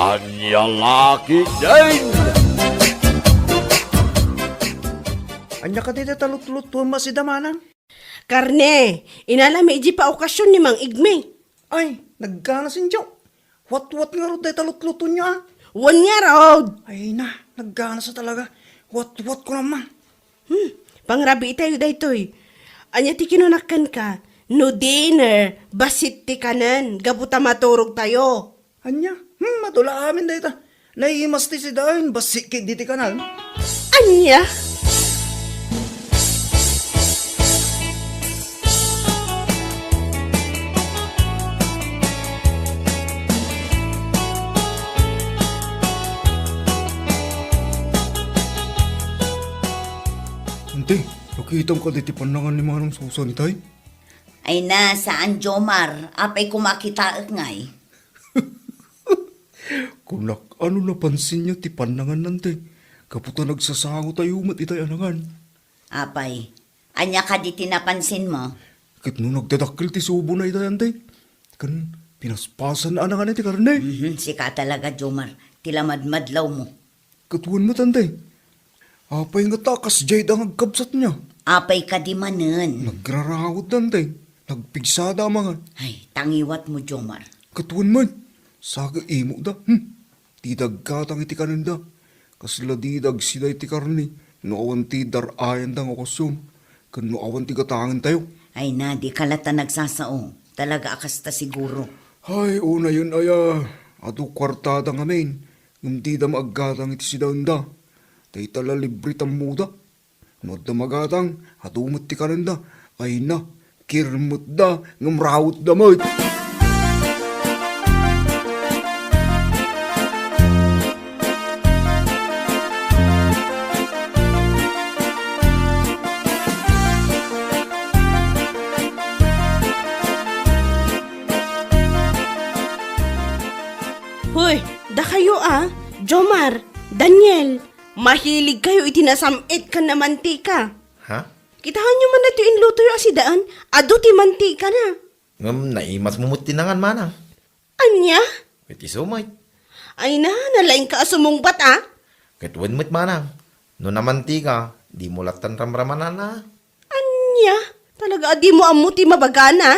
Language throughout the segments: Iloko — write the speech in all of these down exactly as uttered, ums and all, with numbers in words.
Ania la ketdin? Ania kadi ti talutlutuem a sida, manang? Karne, inalami idi pa okasion ni Mang Igmi. Ay, nagganas indio. Watwat ngarud dayta lutlutonyo, a? Wen ngarud. Ay na, nagganas a talaga. Watwat ko naman. Hmm, pangrabii tayo daytoy. Ania ti kinunak kenka? No dinner, bassit ti kanen, gapu ta maturog tayo. Ania? Hmm, adu la amin dayta. Naimas ti sidaen, bassit ket diti kanen. Ania? Ante, nakitam kadi ti pannangan ni Manang Susan itay? Ay na, saan, Jomar. Apay koma kitaek ngay? Kunak, ano napansinyo ti pannangan, ante? Gapu ta nagsasango tayo met itay a nangan. Apay, ania kadi ti napansinmo? Ket no nagdadakkel ti subona itay, ante, ken pinaspasanna a nangan ti karne. Mhm, sika talaga, Jomar, ti lamadmadlawmo. Ket wen met, ante, apay ngata a kasdiay da nga agkabsatna? Apay kadi manen? Nagrarawetda, ante, nagpigsada a mangan. Ay, tangiwatmo, Jomar. Ket wen met, saka imokda. Hmm. Dida aggatang iti kanenda. Kasla dida agsida iti karne no awan ti dar-ayanda nga okasion, ken no awan ti gatangentayo. Ay na, dika latta nagsasao. Talaga a kasta siguro. Ay, unayen aya, adu kuartada ngamin, ngem dida maaggatang iti sidaenda. Dayta la libre tammoda. No adda magatang, adu met ti kanenda. Ay na, kirmetda, ngem rawetda met. Hoy, dakayo a, Jomar, Daniel, mahilig kayo iti nasam-it ken namantika. Ha? Kitaenyo man daytoy inlutoyo a sidaen, adu ti mantikana. Ngem naimasmo met ti nangan, manang. Ania? Ket isu met. Ay na, nalaingka a sumungbat a. Ket wen met, manang. No namantika, dimo lattan ramramanana. Ania? Talaga a dimo ammo ti mabagana?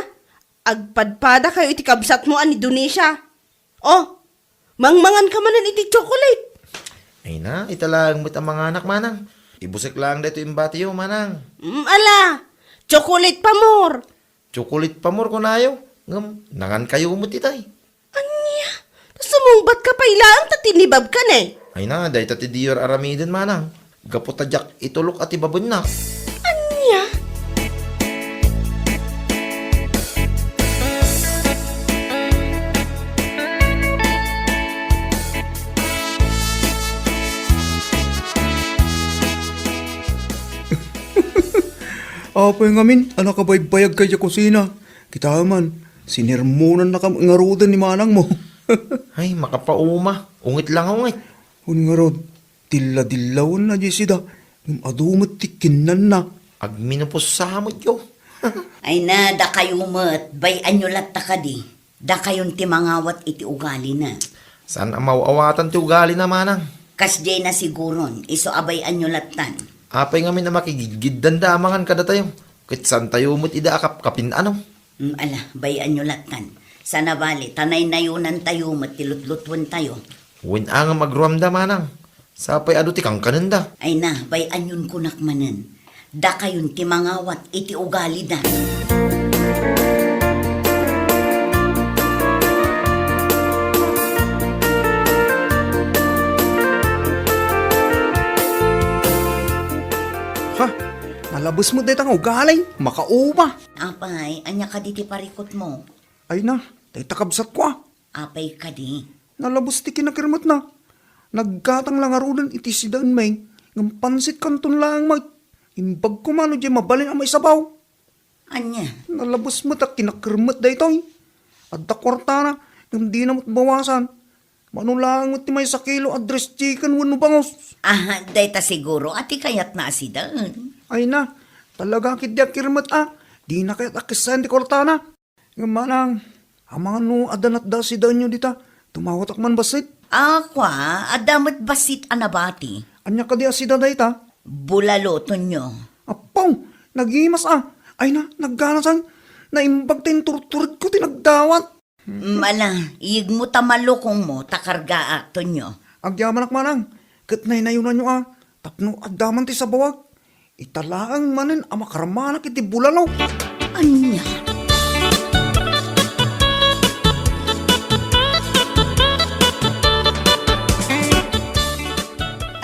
Agpadpada kayo iti kabsatmo a ni Donesia. Oh, mangmangan ka manen iti chocolate. Ay na, ita laeng met a manganak, manang. Ibusek laeng daytoy imbatiyo, manang. Mm, ala, chocolate pa more. Chocolate pa more kunayo, ngem nangan kayo met itay. Ania? Sumungbat ka pay laeng ta tinibab ka ne. Ay na, dayta ti diyor aramiden, manang. Gapu ta diak itulok a tibabennak. Ania? Apay ngamin a nakabaybayag ka idiay kusina? Kitaem man, sinermonannakam ngaruden ni manangmo. Ay, makapauma. Ungit la nga ungit. Wen ngarud, dilla-dillawenna diay sida, ngem adu met ti kinnanna. Agminupos sa met yo. Ay na, dakayo met, bay-anyo latta kadi. Dakayon ti mangawat iti ugalina. Saan a maaw-awatan ti ugalina, manang? Kasdiay na siguron, isu a bay-anyo lattan. Apay ngamin a makigidgiddanda a mangan kadatayo? Ket saantayo met ida a kapkapin-ano? Mm, ala, bay-anyo lattan. Saan a bali, ta naynayonantayo met ti lutlutuentayo. Wen a ngem agruamda, manang. Sapay adu ti kankanenda. Ay na, bay-anyon kunak manen. Dakayon ti mangawat iti ugalida. Ha? Nalabes met dayta nga ugali. Makauma. Apay, ania kadi ti parikutmo? Ay na, dayta kabsatko a. Apay kadi? Nalabes ti kinakirmetna. Naggatang la ngaruden iti sidaen met, ngem pansit kanton laeng met. Imbag koma no diay mabalin a maisabaw. Ania? Nalabes met a kinakirmet daytoy. Adda kuartana, ngem dina met bawasan. Mano laeng met ti maysa kilo a dress chicken wenno bangus. Aha, dayta siguro a ti kayatna a sidaen. Ay na, talaga ketdi a kirmet a. Dina kayat a kessaen ti kuartana. Ngem manang, amangan no adda natda a sidaenyo dita, tumawatak man bassit. A, kua, adda met bassit a nabati. Ania kadi a sida dayta? Bulalo, Tonyo. Apo, nagimas a. Ay na, nagganasan. Naimbag ta inturturedko ti nagdawat. Mala, iyegmo ta malukongmo ta kargaak, Tonyo. Agyamanak manang, ket naynayonanyo a, tapno adda man ti sabawag. Ita laeng manen a makarmanak iti bulalo. Ania?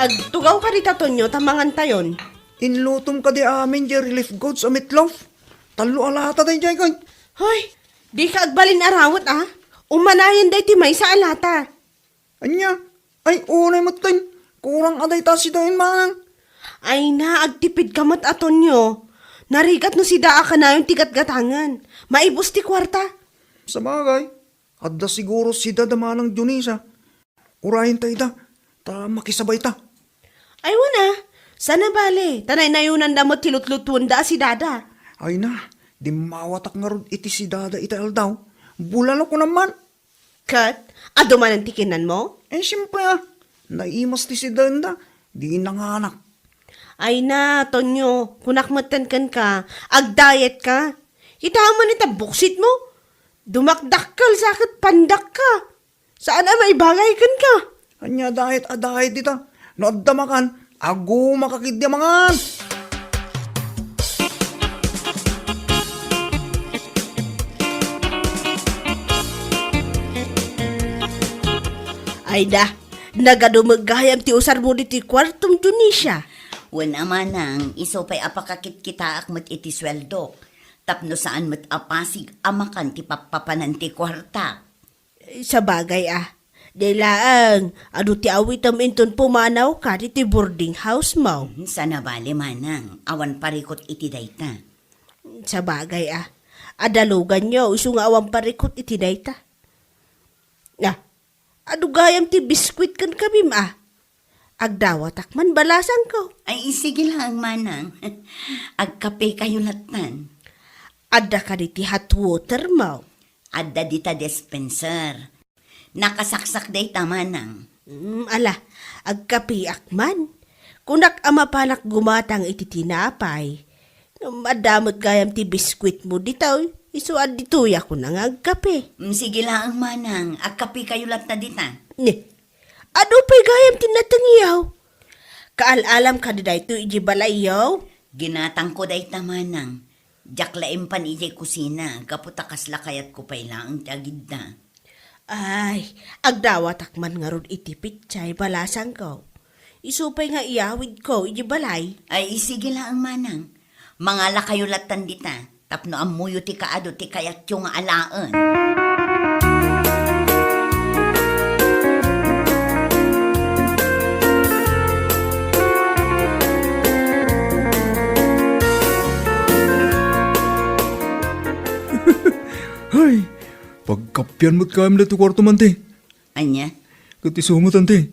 Agtugaw kadi ta, Tonyo, ta mangantayon. Inlutom kadi amin diay relief goods a meatloaf. Tallo a lata daydiay, kay. Hoy, dika agbalin a rawet, a. Umanayen daytoy maysa a lata. Ania? Ay, unay met, kay. Kurang a dayta sidaen, manang. Ay na, agtipidka met, a, Tonyo. Narigat no sida a kanayon ti gatgatangen. Maibus ti kuarta. Sabagay, adda siguro sida da manang Dionisa. Urayenta ida, ta makisabayta. Ay, wen a, saan a bale, ta naynayonanda met ti lutlutuenda a sidada. Ay na, dimmawatak ngarud iti sidada iti aldaw. Bulalo kunam man. Ket, adu manen ti kinanmo? Eh, siempre a, naimas ti sidaenda, di nanganak. Ay na, Tonyo, kunak metten kenka, agdayetka. Kitaem man ita buksitmo. Dumakdakkel sa ket pandakka. Saan a maibagay kenka. Ania diet a diet dita? No adda makan, agumaka ketdi a mangan. Ay da, nagadu met gayam ti usarmo ditoy kuartom, Dionisia. Wen a manang, isu pay a pakakitkitaak met iti sueldok, tapno saan met a pasig a makan ti pappapanan ti kuarta. Sabagay a, di laeng, adu ti awitem inton pumanawka ditoy boarding house mo. Hmm, saan a bale manang, awan parikut iti dayta. Sabagay a, adaluganyo, isu nga awan parikut iti dayta. Na, adu gayam ti biskuit ken kabim a. Agdawatak man balasangko. Ay, sige laeng, manang. Agkapekayo lattan. Adda kadi ti hot water mo? Adda dita dispenser. Nakasaksak dayta, manang. Mm, ala, agkapeak man. Kunak a mapanak gumatang iti tinapay. Ngem adda met gayam ti biskuit mo ditoy, isu a ditoy a kuna nga agkape. Mm, sige laeng, manang, agkapekayo latta dita. Ne, adu pay gayam ti natengyaw. Kaal-alam kadi daytoy idiay balayyo? Ginatangko dayta, manang. Diak la impan idiay kusina, gapu ta kasla kayatko pay laeng ti agidda. Ay, agdawatak man ngarud iti pitsay balasangko. Isu pay nga iyawidko idiay balay. Ay, sige laeng, manang. Mangalakayo lattan dita, tapno ammoyo ti kaadu ti kayatyo nga alaen. Hay, pagkapian met gayam daytoy kuartom, anti. Ania? Ket isu met, anti.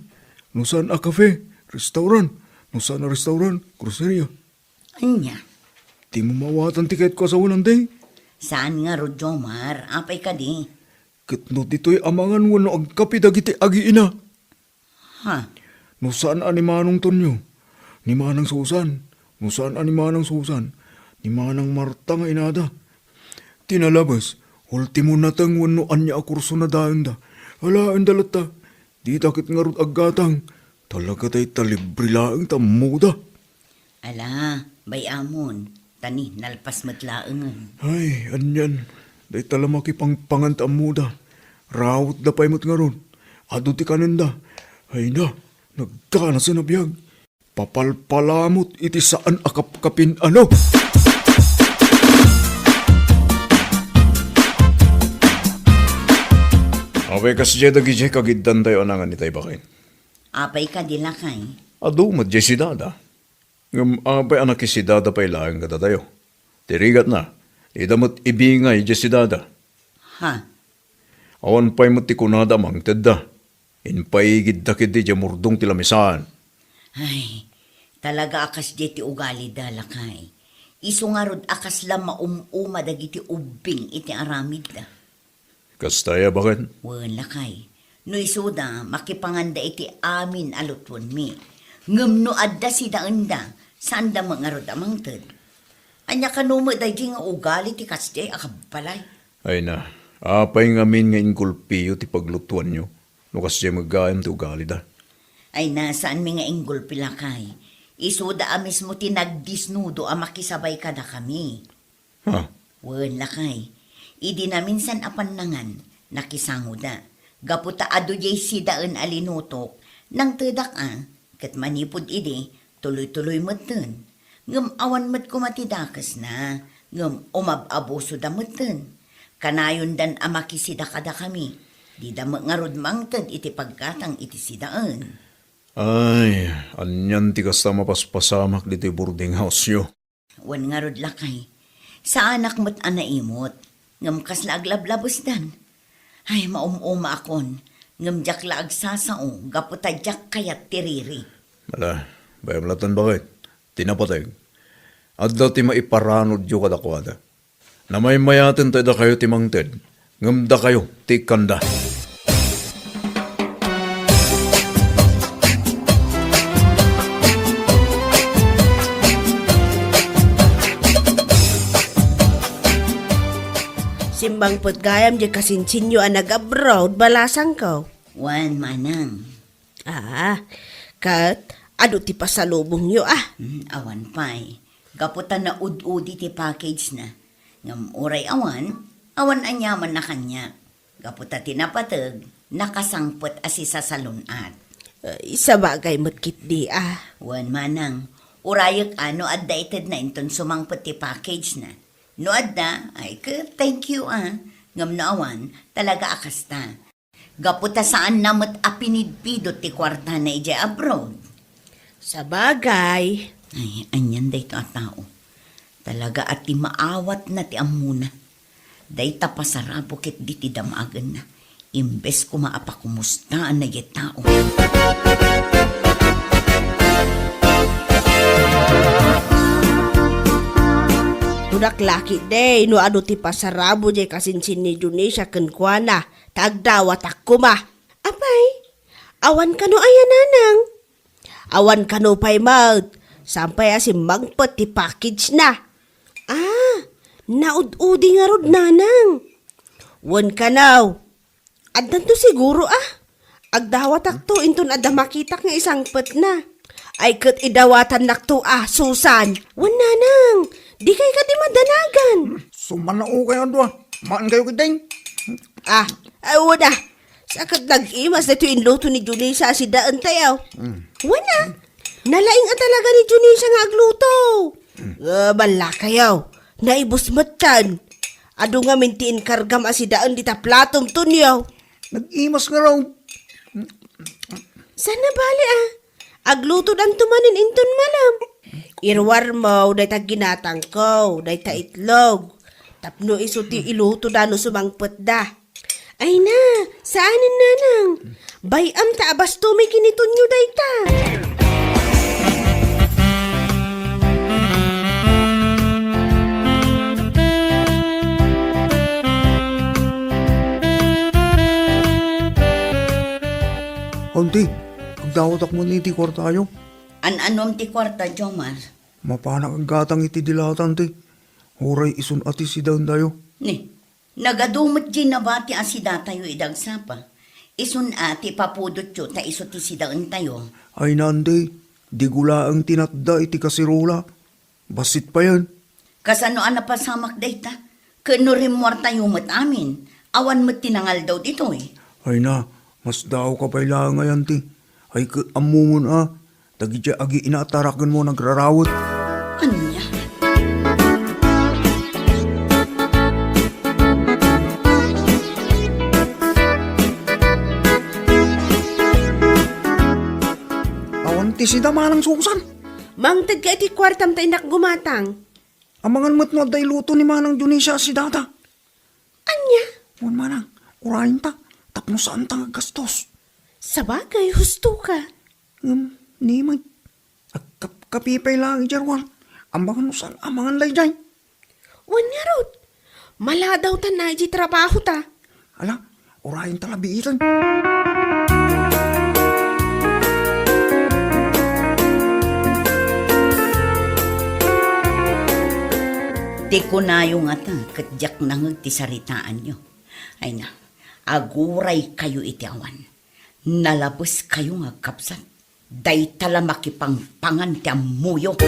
No saan a cafe, restaurant. No saan a restaurant, groceria. Ania? Dimo maawatan ti kayatko a sawen, anti. Saan ngarud, Jomar. Apay kadi? Ket no ditoy amangan wenno agkape dagiti agiina. Ha? No saan a ni Manong Tonyo, ni Manang Susan, no saan a ni Manang Susan, ni Manang Marta nga inada. Ti nalabes, ultimo nateng wenno ania a kursona dayonda. Alaenda latta, dita ket ngarud aggatang. Talaga dayta libre laeng ta ammoda. Ala, bay-amon, ta ni nalpas met laengen. Ay, anian, dayta la makipangpangan ta ammoda. Rawetda pay met ngarud. Adu ti kanenda. Ay na, nagganasen a biag. Papalpalamut iti saan a kapkapin, ano? Apay kasdiay dagiti kagiddantayo a nangan itay baken? Apay kadi, lakay? Adu met diay sidada. Ngem apay a nakisidada pay laeng kadatayo? Ti rigatna, ida met ibingay idiay sidada. Ha? Awan pay met ti kunada a mangtedda. Impaigidda ketdi idiay murdong ti lamisaan. Ay, talaga a kasdiay ti ugalida, lakay. Isu ngarud a kasla maum-uma dagiti ubbing iti aramidda. Kasta aya, baken? Wen, lakay. No isuda, makipanganda iti amin a lutuenmi. Ngem no adda sidaenda, saanda met ngarud a mangted. Ania kano met daydi nga ugali ti kasdiay a kabbalay? Ay na, apay ngamin nga inggulpiyo ti paglutuanyo no kasdiay met gayam ti ugalida? Ay na, saanmi nga inggulpi, lakay. Isuda a mismo ti nagdisnudo a makisabay kadakami. Ha? Wen, lakay. Idi naminsan a pannangan, nakisangoda. Gapu ta adu diay sidaen a linutok, nangtedak a, ket manipud idi, tuloy-tuloy metten. Ngem awan met koma ti dakesna, ngem umab-abusoda metten. Kanayondan a makisida kadakami, dida met ngarud mangted iti paggatang iti sidaen. Ay, anian ti kasta mapaspasamak ditoy boarding house-yo? Wen ngarud, lakay. Saanak met a naimot, ngem kasla aglablabesdan. Ay, maum-umaakon, ngem diak la agsasao gapu ta diak kayat ti riri. Ala, bayam latta, baket. Ti napateg, adda ti maiparanudyo kadakuada. Namaymayaten ta dakayo ti mangted, ngem dakayo ti ikkanda. Simmangpet gayam diay kasinsinyo a nag-abroad, balasangko. Wen, manang. Ah, ket adu ti pasalubongyo, ah? Hmm, awan pay. Gapu ta naud-udi ti package-na. Ngem uray awan, awan aniaman a kaniak. Gapu ta ti napateg, nakasangpet a sisasalun-at. Eh, sabagay met ketdi, ah. Wen, manang, urayek a no adda itedna inton sumangpet ti package-na. No adda, ay ket thank you, ah. Ngem no awan, talaga a kasta. Gapu ta saanna met a pinidpidot ti kuartana idiay abroad. Sabagay. Ay, anian daytoy a tao. Talaga a ti maawatna ti ammona. Dayta pasarabo ketdi ti damagenna. Imbes koma a pakumustaanna diay tao. Kunak la ketdi no adu ti pasarabo diay kasinsin ni Dionisia kenkuana. Ta agdawatak koma. Apay, awan kano aya, nanang? Awan kano pay met, saan pay a simmangpet ti package-na. Ah, naud-udi ngarud, nanang. Wen kano, addanto siguro, ah. Agdawatakto inton adda makitak nga isangpetna. Ay ket idawatannakto a, Susan. Wen, nanang, dikay kadi madanagan. Sumanao kayo a dua. Maan kayo ketdin. Ah, ay, wen a. Sa ket nag-imas daytoy inluto ni Dionisia a sidaentayo. Mm. Wen a. Nalaing a talaga ni Dionisia nga agluto. Mm. Ah, ballakayo. Naibus metten. Adu ngamin ti inkargam a sidaen dita platom, Tonio. Nag-imas ngarud. Saan a bali, ah. Aglutodanto manen inton malem. Iruarmo dayta ginatangko, dayta itlog. Tapno isu ti ilutoda no sumangpetda. Ay na, saanen, nanang. Bay-am ta abastomi ken ni Tonio dayta. Auntie, agdawatak met iti kuartayo. An-anom ti kuarta, Jomar? Mapanak aggatang iti dilatan ti. Uray isun a ti sidaentayo. Ni, nagadu met diay nabati a sidatayo idi agsapa. Isun a ti ipapudotyo ta isu ti sidaentayo. Ay, nandi, digo laeng ti natda iti kasirola. Bassit payen. Kasano a napasamak dayta? Ket no rimmuartayo met amin, awan met ti nangaldaw ditoy. Ay na, masdaawka pay laeng a, auntie. Ay ket ammomon a, dagiti agiinatarakenmo nagrarawet. Ania? Awan ti sida, Manang Susan. Mangtedka iti kuartam ta innak gumatang. Amangan met no adda iluto ni Manang Dionisia a sidata. Ania? Wen, Manang, urayenta, tapno saanta nga aggastos. Sabagay, husto ka. Ngem, ni met, agkapkapi pay laeng idiay ruar. Amangan no saan amangan daydiay. Wen ngarud, maladawtan na idiay trabahota. Ala, urayenta la biiten. Ikunayo ngata ket diak nangeg ti saritaanyo. Ay na, aguraykayo iti awan. Nalabeskayo nga agkabsat. Dayta la makipangpangan ti ammoyo.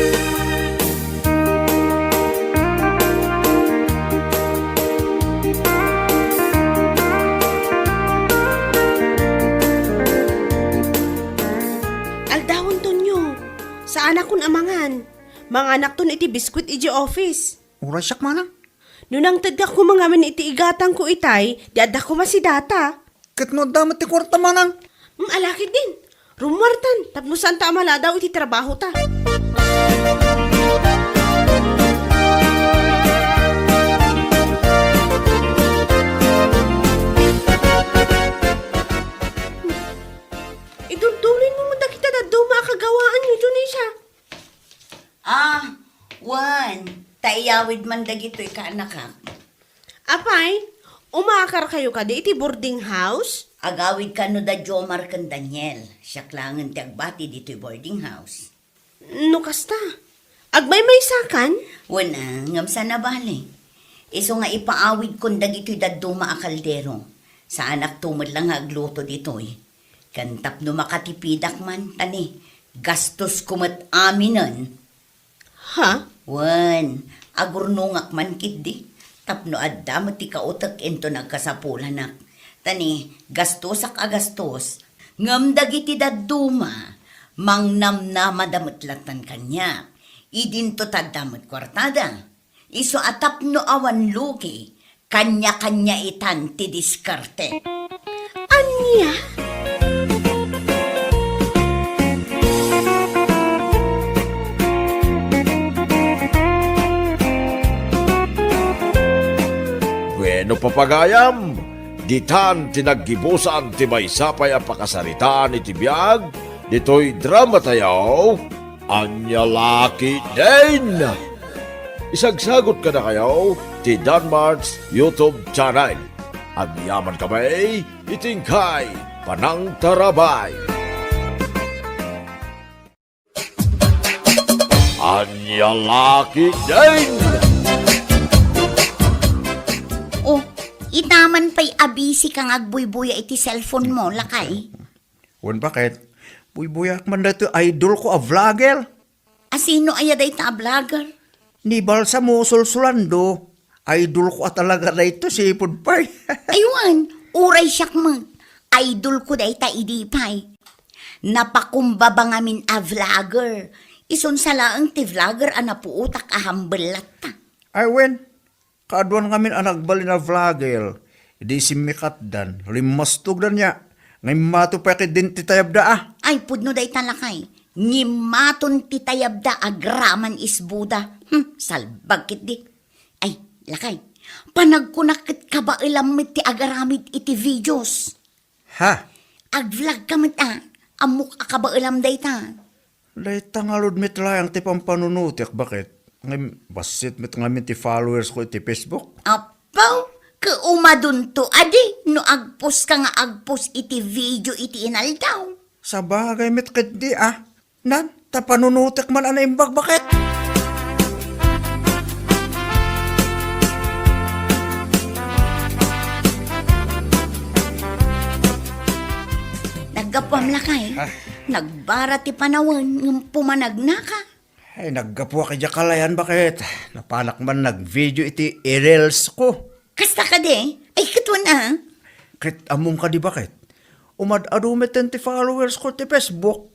Aldawen, Tonyo. Saanakon a mangan. Manganakton iti biskuit idiay office. Uray siak, manang. No nangtedka koma ngamin iti igatangko itay, di adda koma si data. Ket no adda met ti kuarta, manang? Hmm, ala ketdin. Rummuartan, tapno saanta a maladaw iti trabahota. Iduldulinmo met dagita dadduma a kagawaanyo, Dionisia. Ah, wen, ta iyawid man dagitoy kaanakak. Apay, umakarkayo kadi iti boarding house? Agawid kano da Jomar ken Daniel. Siak laengen ti agbati ditoy boarding house. No kasta, agmaymaysakan? Wen a, ngem saan a bale. Isu nga ipaawidkon dagitoy dadduma a kaldero. Saanakto met la nga agluto ditoy. Ken tapno makatipidak man, ta ni, gastosko met aminen. Ha? Wen, agurnongak man ketdi, tapno adda met ti kautek inton agkasapulanak. Ta ni, gastosak a gastos, ngem dagiti dadduma, mangnamnamada met lattan kaniak. Idinto ta adda met kuartada. Isu a tapno awan lugi, kanya-kanya itan ti diskarte. Ania? Bueno, papagayam, ditan ti naggibusan ti maysa pay a pakasaritaan iti biag ditoy dramatayo. Ania la ketdin? Isagsagot kadakayo ti Danmart's YouTube channel. Agyaman kami iti inkay panangtarabay. Ania la ketdin? Oh, ita man pay a busy ka nga agbuybuya iti cellphone mo, lakay. Wen, baket? Buybuyaak man daytoy idolko a vlogger. A sino aya dayta a vlogger? Ni Balsamo Sulsulando. Idolko a talaga daytoy, sipud pay. Ay wen, uray siak met. Idolko dayta idi pay. Napakumbaba ngamin a vlogger. Isun sa laeng ti vlogger a napuotak a humble latta. Ay wen, kaaduan ngamin a nagbalin a vlogger, idi simmikatdan, limmastogdan ya, nga immato pay ketdin ti tayabda a. Ay, pudno dayta lakay, ngimmaton ti tayabda agraman isbuda. Hmm, salbag ketdi. Ay, lakay, panagkunak ket kabaelam met ti agaramid iti videos. Ha? Ag-vlog ka met a, ammok a kabaelam dayta. Dayta ngarud met laeng ti pampanunotek, baket? Ngem bassit met ngamin ti followers ko iti Facebook. Apo, ket umadunto adi no agpost ka nga agpost iti video iti inaldaw. Sabagay met ketdi a. Nan, ta panunotek man a naimbag, baket? Naggapuam lakay. Ah. Nagbara ti panawen ngem pumanagnaka. Ay, naggapuak idiay kalayan, baket? Napanak man nag-video iti i-reels ko. Kasta kadi? Ay, ket wen a. Ket ammom kadi, baket? Umad-adu met ti followers ko ti Facebook.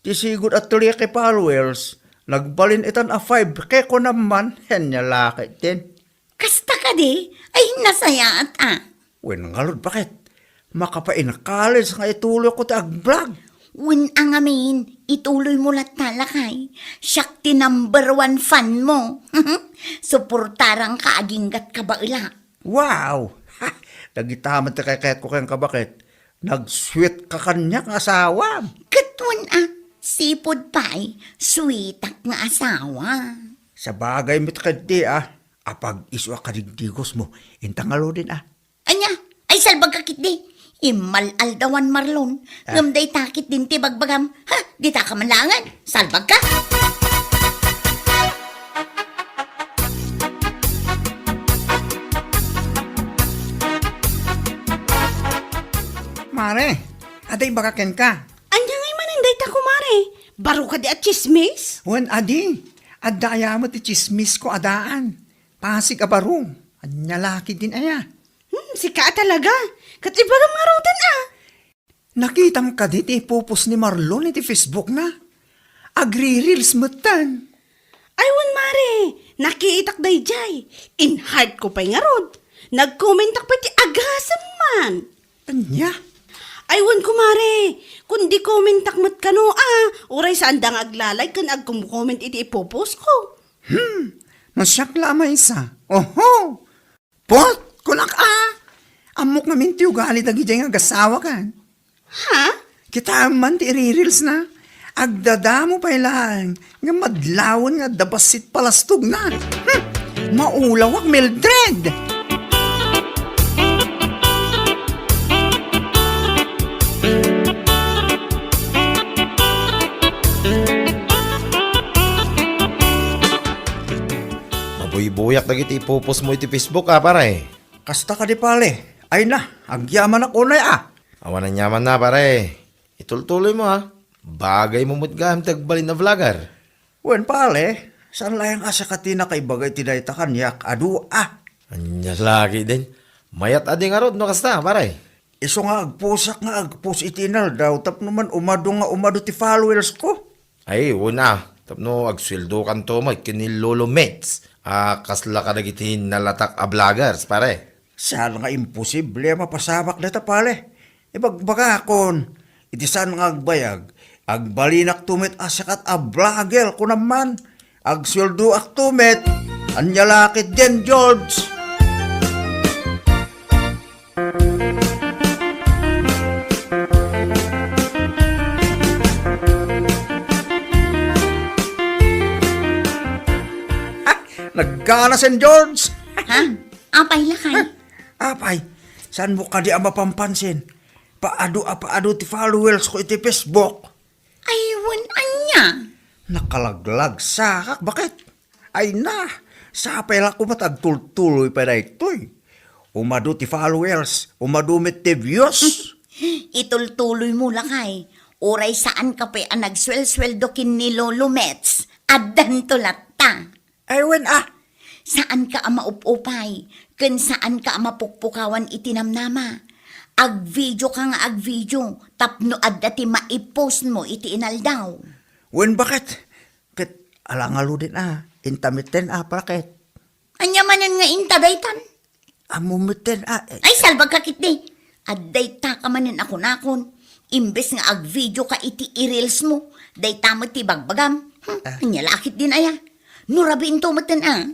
Ti sigud a three K followers, nagbalin itan a five K kunam man, ania la ketdin. Kasta kadi? Ay, nasayaat a. Wen ngarud, baket? Makapain-college nga ituloyko ti ag-vlog. Wen a ngamin, ituloymo latta lakay. Siak ti number one fan mo. Suportaranka aginggat kabaela. Wow! Ha! Dagita met ti kaykayatko kenka, baket? Nag-sweet ka kaniak nga asawa. Ket wen a, sipud pay, sweetak nga asawa. Sabagay met ketdi a, apag-isu a kadigdigosmo, inta ngaruden a. Ania? Ay, salbagka ketdi. Immal-aldawan, Marlon. Ah. Ngem dayta ketdin ti bagbagam. Ha? Ditaka man laengen. Salbagka. Pare, adda ibaga kenka. Ania ngay manen dayta, kumare? Baro kadi a tsismis? Wen, adi. Adda aya met ti tsismisko a daan. Pasig a baro. Ania la ketdin aya? Hmm, sika a talaga. Ket ibagam ngaruden a. Nakitam kadi ti ipupos ni Marlon iti Facebookna? Agri-reels metten. Ay, wen, mare, nakiitak daydiay. In-heart ko pay ngarud. Nagkomentak pay ti agasem man. Ania? Ay, wen, kumare, kundi komentak met kano a, uray saanda nga agla-like ken agkom-comment iti ipopost ko. Hmm, no siak la a maysa. Oho! Pot, kunak a! Ammok ngamin ti ugali dagidiay nga agasawa kan. Ha? Kitaem man ti iri-reels na. Agdadamo pay laeng nga madlawen nga adda bassit palastogna. Hmm! Maulawak, Mildred! Mabuybuyak dagiti ipopost mo iti Facebook, a, pare. Kasta kadi, pare. Ay na, agyamanak unay, a. Awan aniamanna, pare. Itultuloy mo, a. Bagay mo met gayam ti agbalin a vlogger. Wen, pare, saan laeng a sika ti nakaibaga iti dayta kaniak, adu, a. Ania la ketdin. Mayat a di ngarud no kasta, pare. Isu nga agposak nga agpost iti inaldaw tapno man umadu nga umadu ti followers ko. Ay, una, tapno agsueldokanto met ken ni Lolo Mets a kasla kadagiti nalatak a vloggers, pare. Saan nga imposible a mapasamak dayta, pare. Ibagbagakon, iti saan nga agbayag, agbalinakto met a sikat a vlogger, kunam man. Agsueldoakto met. Ania la ketdin, George? Naggana, Sen George. Ha? Apay lakay? Apay, saan mo kadi a mapampansin? Paadu a paadu ti followers ko iti Facebook. Ay, wen, ania? Nakalaglagsak, baket? Ay na, sapay la koma ta agtultuloy pay daytoy. Umadu ti followers, umadu met ti views. Itultuloy mo lakay, uray saan ka pay a nagsuelsueldo ken ni Lolo Mets, addanto latta. Ay, wen, a. Saan ka a maup-upay, ken saan ka a mapukpukawan iti namnama. Agvideo ka nga agvideo, tapno adda ti maipost mo iti inaldaw. Wen, baket? Ket ala ngaruden a, inta metten a, baket? Ania manen nga inta daytan? Ammo metten a, eh. Ay, salbag ka ketdi. Adda ita ka manen a kunakon. Imbes nga agvideo ka iti i-reels mo, dayta met ti bagbagam. Hmm, Ah. Ania la ketdin aya? No rabiinto metten a.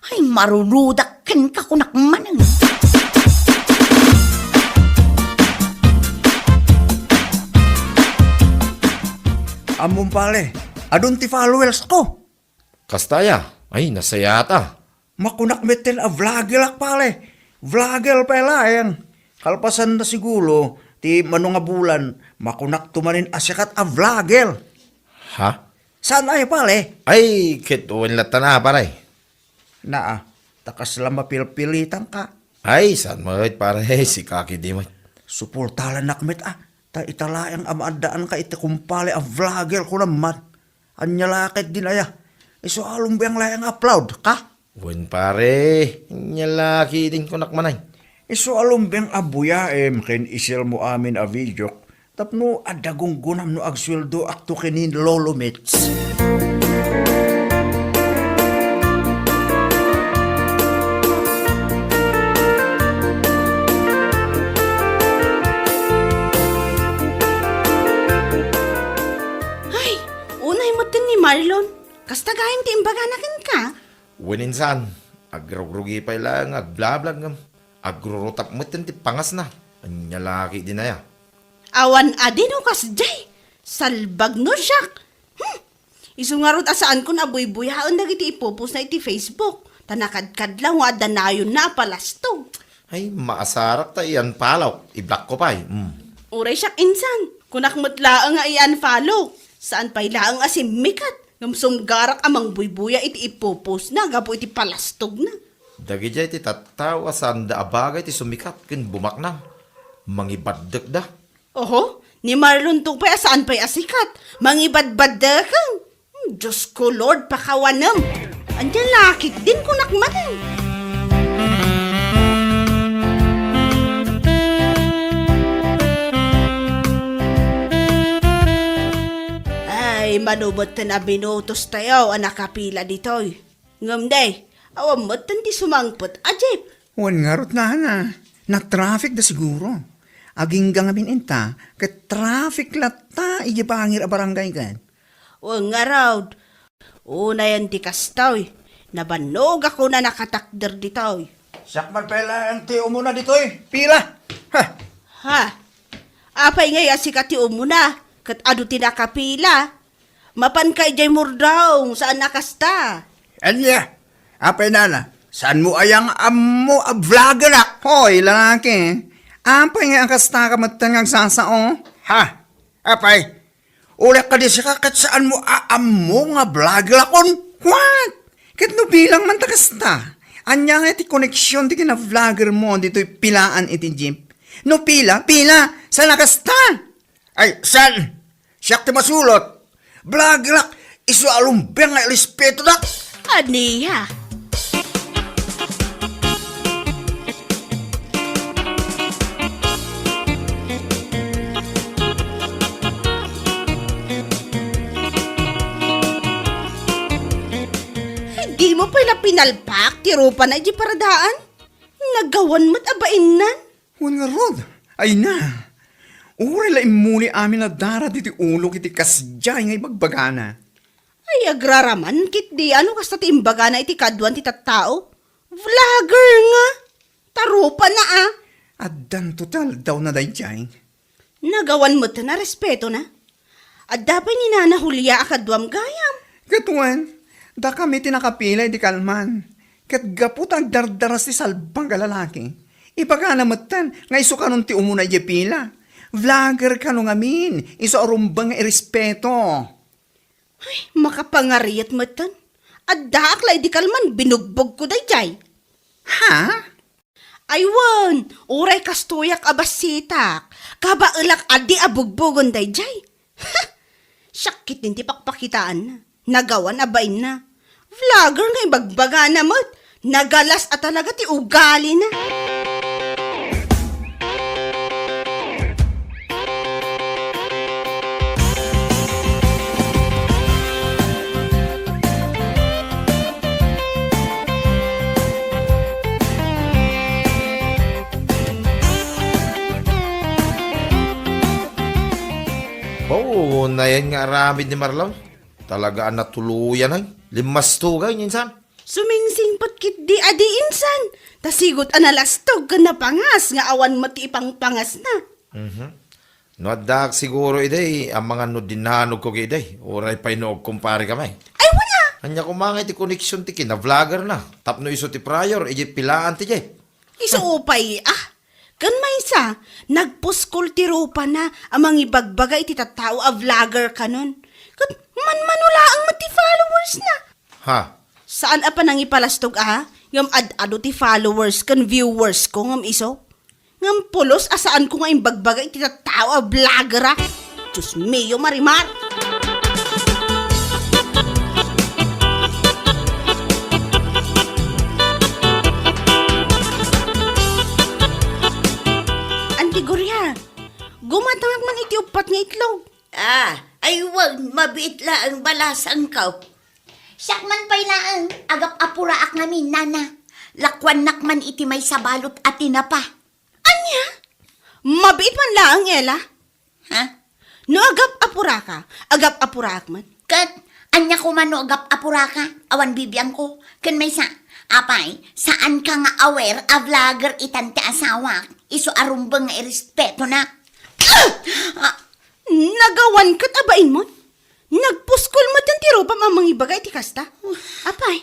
Ay, marurudak kenka kunak manen. Ammom pare, adun ti followers ko. Kasta aya? Ay, nasayaat a. Makunak metten a vlogger ak, pare. Vlogger pay laeng. Kalpasan na siguro ti mano nga bulan, makunakto manen a sikat a vlogger. Ha? Saan aya, pare? Ay, ket wen latta na, pare. Naa, ta kasla mapilpilitanka. Ay, saan met, pare? Sika ketdi met. Suportalanak met a. Ta ita laeng a maaddaanka iti kumpare a vlogger ko naman. Ania la ketdin aya? Isu a lumbiang laeng a proud ka? Wen, pare, ania la ketdin kunak manen. Isu a lumbiang a buyaem ken i-share-mo amin a videok tapno adda gunggonam no agsueldoakto ken ni Lolo Mets. Ay, unay metten ni Marlon. Kasta gayam ti imbagana kenka? Wen, insan, agrugrugi pay laeng nga agblablag ngem agrurutap metten ti pangasna. Ania la ketdin aya? Awan adi no kasdiay. Salbag no siak. Hmm. Isu ngarud a saankon a buybuyaen dagiti ipupostna iti Facebook. Ta nakadkadlaw nga adda nayonna a palastog. Ay, maasarak ta i-unfollow. I-block ko pay. Hmm. Uray siak insan. Kunak met laeng nga i-unfollow. Saan pay laeng a simmikat. Ngem sumgarak a mangbuybuya iti ipupostna gapu iti palastogna. Dagidiay ti tattao a saanda a bagay ti sumikat ken bumaknang. Mangibaddekda. Oho, ni Marlon to pay a saan pay a sikat. Mangibadbaddeken. Hmm, Diyos ko, Lord, pakawanem. Ania la ketdin kunak manen. Ay, mano metten a minutos tayo a nakapila ditoy. Ngem day, awan metten ti sumangpet a jeep. Wen ngarud, nana, natraffic da siguro. Agingga ngamin inta, ket traffic latta idiay bangir a barangay ket. Wen ngarud, unayen ti kastoy, nabannogakon a nakatakder ditoy. Siak man pay laeng ti umuna ditoy, pila. Ha! Ha? Apay ngay a sika ti umuna, ket adu ti nakapila? Mapanka idiay murdaong, saan a kasta? Ania? Apay nana, saanmo aya nga ammo a vloggerak? Hoy, lalaki, apay nga a kastaka metten nga agsasao? Ha? Apay? Uliak kadi sika ket saanmo a ammo nga vloggerakon? What? Ket no bilang man ta kasta, ania nga ti koneksion ti kinavloggermo ditoy pilaan iti jeep? No pila, pila, saan a kasta? Ay, saan? Siak ti masulot. Vloggerak, isu a rumbeng nga irespetoda. Ania? Ay, dimo pay la pinalpak ti rupana idiay paradaan? Nagawan met a bainnan. Wen ngarud, ay na. Uray la immuli amin a dara ditoy ulok iti kasdiay nga ibagbagana. Ay, agraraman ketdi a no kasta ti imbagana iti kaduan ti tattao. Vlogger nga. Ta rupana a. Addan total daw na daydiay. Nagawan met a respetona. Adda pay ni Nana Julia a kaduam gayam. Ket wen, dakami ti nakapila idi kalman. Ket gapu ta agdardaras ti salbag a lalaki, ibagana metten nga isu kanon ti umuna idiay pila. Vlogger kano ngamin, isu a rumbeng nga irespeto. Ay, makapangariat metten. Addaak la idi kalman, binugbogko daydiay. Ha? Ay wen, uray kastoyak a bassitak, kabaelak a di a bugbogen daydiay. Ha! Siak ketdin ti pakpakitaanna. Nagawan a bainna. Vlogger nga ibagbagana met. Nagalas a talaga ti ugalina. Bao, nayan nga aramid ni Marlon. Talaga a natuloyan ay. Limmastugay, insan. Sumingsingpet ketdi a di insan. Ta sigut a nalastog ken napangas nga awan met ti ipangpangasna. Mhm. No addaak siguro idi, amangan no dinanogko idi, uray pay no agkumpare kami. Ay, wala! Ania koma nga iti connection ti kina-vlogger na, tapno isu ti prior, iti pilaan ti jeep. Isu pay, ah. Ken maysa, nagpuskol ti rupana a mangibagbaga iti tattao a vlogger kanon. Ket manmano laeng met ti followers na. Ha? Saan a panangipalastog a, ngem ad-adu ti followers ken viewers ko ngem isu. Ngem pulos a saanko nga imbagbaga iti tattao a vlogger a. Dios mio, Marimar! Anti Gloria, gumatangak man iti uppat nga itlog. Ah, ay wen, mabiit laeng balasangko. Siak man pay laeng, agap-apuraak ngamin, nana. Lakuannak man iti maysa balot a tinapa. Ania? Mabiit man laeng, Ella. Ha? No agap-apuraka, agap-apuraak man. Ket, ania koma no agap-apuraka, awan bibiangko. Ken maysa, apay, saanka nga aware a vlogger itan ti asawak, isu a rumbeng nga irespetona. Ah! Nagawan ket a bainmon. Nagpuskol met ti rupam a mangibaga iti kasta. Apay,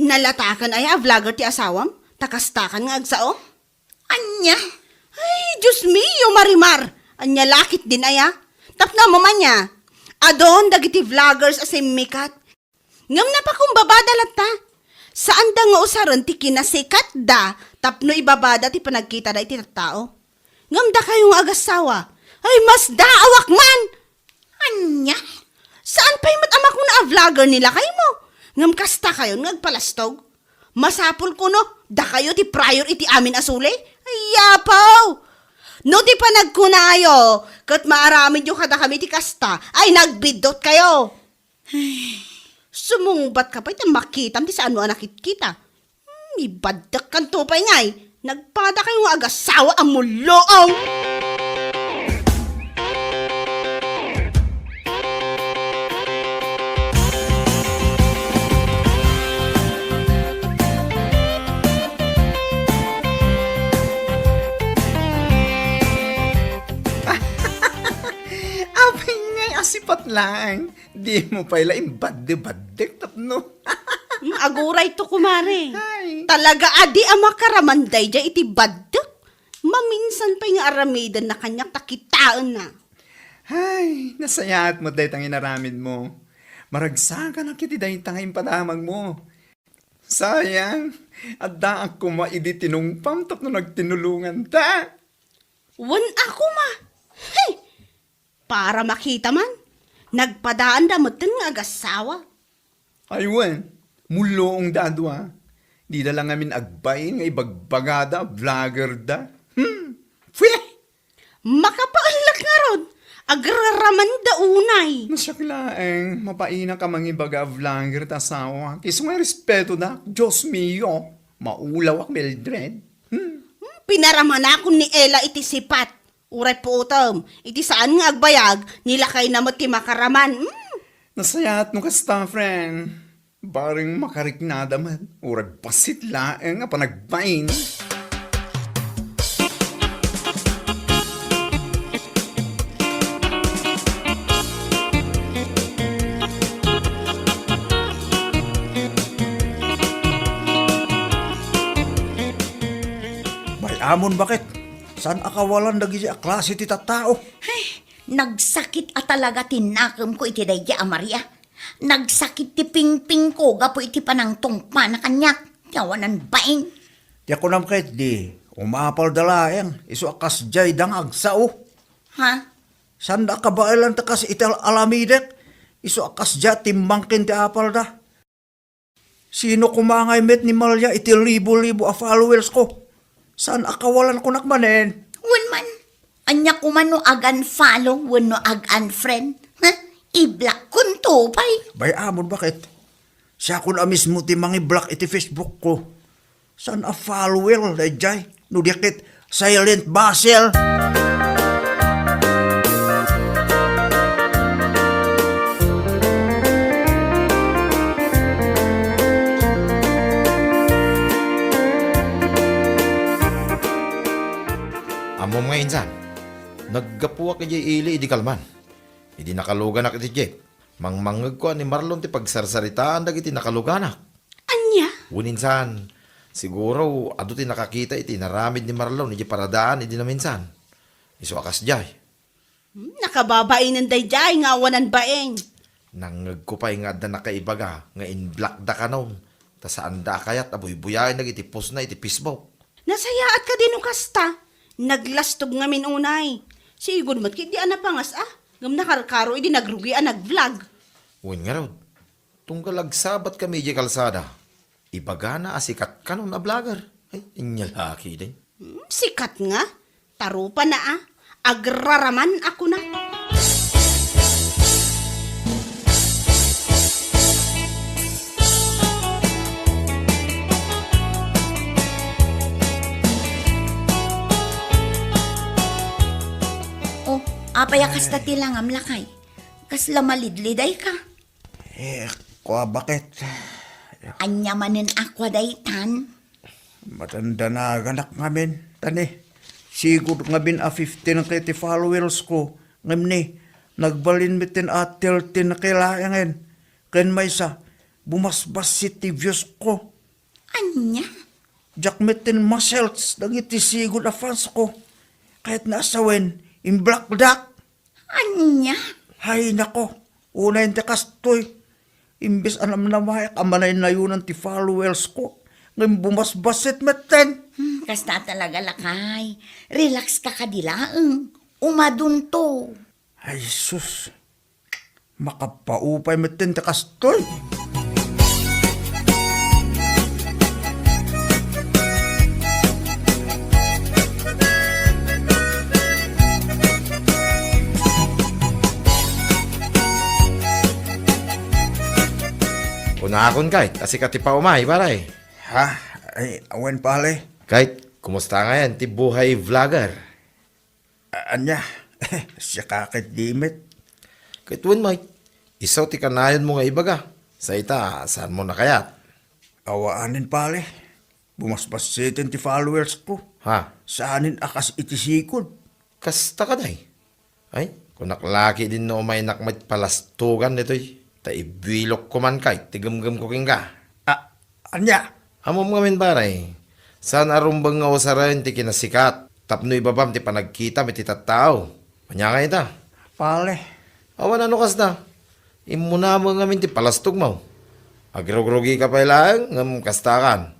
nalatakan aya a vlogger ti asawam, ta kastakan nga agsao? Ania? Ay, Dios mio, Marimar! Ania la ketdin aya? Tapno ammom ania, adun dagiti vloggers a simmikat. Ngem napakumbabada latta. Saanda nga usaren ti kinasikatda tapno ibabada ti panagkitada iti tattao. Ngem dakayo nga agassawa, ay, masdaawak man! Ania? Saan pay met a makuna a vlogger ni lakaymo? Ngem kasta kayon nga agpalastog? Masapul kuno, dakayo ti prior iti amin a suli? Ay, yapaw! No ti panagkunayo, ket maaramidyo kadakami ti kasta, ay, nagbiddutkayo! Sumungbat ka pay ta makitam ti saanmo a nakitkita. Hmm, ibaddekkanto pay ngay. Nagpadakayo nga agassawa a mulluong! Apay ngay a sipat laeng. Dimo pay la imbadde-baddek tapno. Hmm, agurayto, kumare. Ay. Talaga a di a makaraman daydiay iti baddek. Maminsan pay nga aramidenna kaniak ta kitaenna. Ay, nasayaat met dayta nga inaramidmo. Maragsakanak iti dayta nga impadamagmo. Sayang, addaak koma idi tinungpam tapno nagtinulonganta. Wen a koma. Hey! Para makita man, nagpadaanda metten nga agassawa. Ay wen, mulluongda a dua. Dida la ngamin agbain nga ibagbagada a vlogger da. Hmm, pweh! Makapaellak ngarud, agraramanda unay. No siak laeng, mapainak a mangibaga a vlogger ta asawa. Isu nga respetoda, Dios mio, maulawak, Mildred. Hmm. Hmm, pinaramanakon ni Ella iti sipat. Uray puotem, iti saan nga agbayag, ni lakayna met ti makaraman. Hmm. Nasayaat no kasta, friend. Bareng makariknada met, uray bassit laeng a panagbain. Bay-amon, baket? Saan a kawalan dagiti a klase ti tattao? Ay, nagsakit a talaga ti nakemko iti daydiay a Maria. Nagsakit ti pingpingko gapu iti panangtungpana kaniak ti awanan bain. Ti kunam ketdi, umapalda laeng, isu a kasdiay da nga agsao. Ha? Saanda a kabaelan ta kas iti al-, alamidek, isu a kasdiay a timmangken ti apalda. Sino koma ngay met ni Malia iti libo-libo a followers ko? Saan a kawalan kunak manen? Wen man, ania koma no ag-unfollow wenno ag-unfriend? Ha? I-block konto pay. Bay-amon, baket? Siakon a mismo ti mangi-block iti Facebook ko. Saan a follower daydiay? No di ket silent basher. Ammom nga insan, naggapuak idiay ili idi kalman. Idi nakaluganak iti jeep, mangmangngegko a ni Marlon ti pagsarsaritaan dagiti nakaluganak. Ania? Wen insan, siguro, adu ti nakakita iti inaramid ni Marlon idiay paradaan idi naminsan. Isu a kasdiay. Hmm, nakababainen daydiay nga awanan bain. Nangngegko pay nga adda nakaibaga nga in-blockda kanon, ta saanda a kayat a buybuyaen dagiti postna iti Facebook. Nasayaat kadi no kasta? Naglastog ngamin unay. Sigud met ketdi a napangas a, ngem nakarkaro idi nagrugi a nag-vlog. Wen ngarud, tunggal agsabatkami idiay kalsada, ibagana a sikat kanon a vlogger. Ay, ania la ketdin. Hmm, sikat nga? Tarupana a, agraraman a kuna. Oh, apay a kasta ti langam, lakay? Kasla malidliday ka? Eh, kua, baket? Ania manen a kua daytan? Madandanaganak ngamin, ta ni, sigud ngamin a fifteen K ti followers ko, ngem ni, nagbalin metten a thirteen K laengen. Ken maysa, bumasbassit ti views ko. Ania? Diak metten ma-search dagiti sigud a fans ko. Kayatna a sawen, in-blockdak. Ania? Hay nako, unayen ti kastoy. Imbes a namnamaek a manaynayonan ti followers ko, Ngem bumasbassit metten. Hmm, kasta talaga, lakay. Relax ka kadi laeng. Umadunto. Ay, sus. Makapaupay metten ti kastoy. Kunakon kay, ta sika ti paumay, pare. Ha? Ay, awan, pare. Kay, kumusta ngayen ti buhay vlogger? A-, ania? Siaka ket di met. Ket wen, Mike, isu ti kanayonmo nga ibaga. Sa ita, saanmo nakayat? Awanen, pare. Bumasbassiten ti followers ko. Ha? Saanen a kas iti sikod. Kasta kadi? Ay, kunak la ketdin no umaynak met palastogan ditoy. Ta ibuilokko man kay ti gemgemko kenka. A-, ania? Ammom ngamin, pare, saan a rumbeng nga usaren ti kinasikat tapno ibabam ti panagkitam iti tattao. Ania nga ita? Pare. Awan a no kasta. Immuna met ngamin ti palastogmo. Agrugrugi ka pay laeng ngem kasta kan.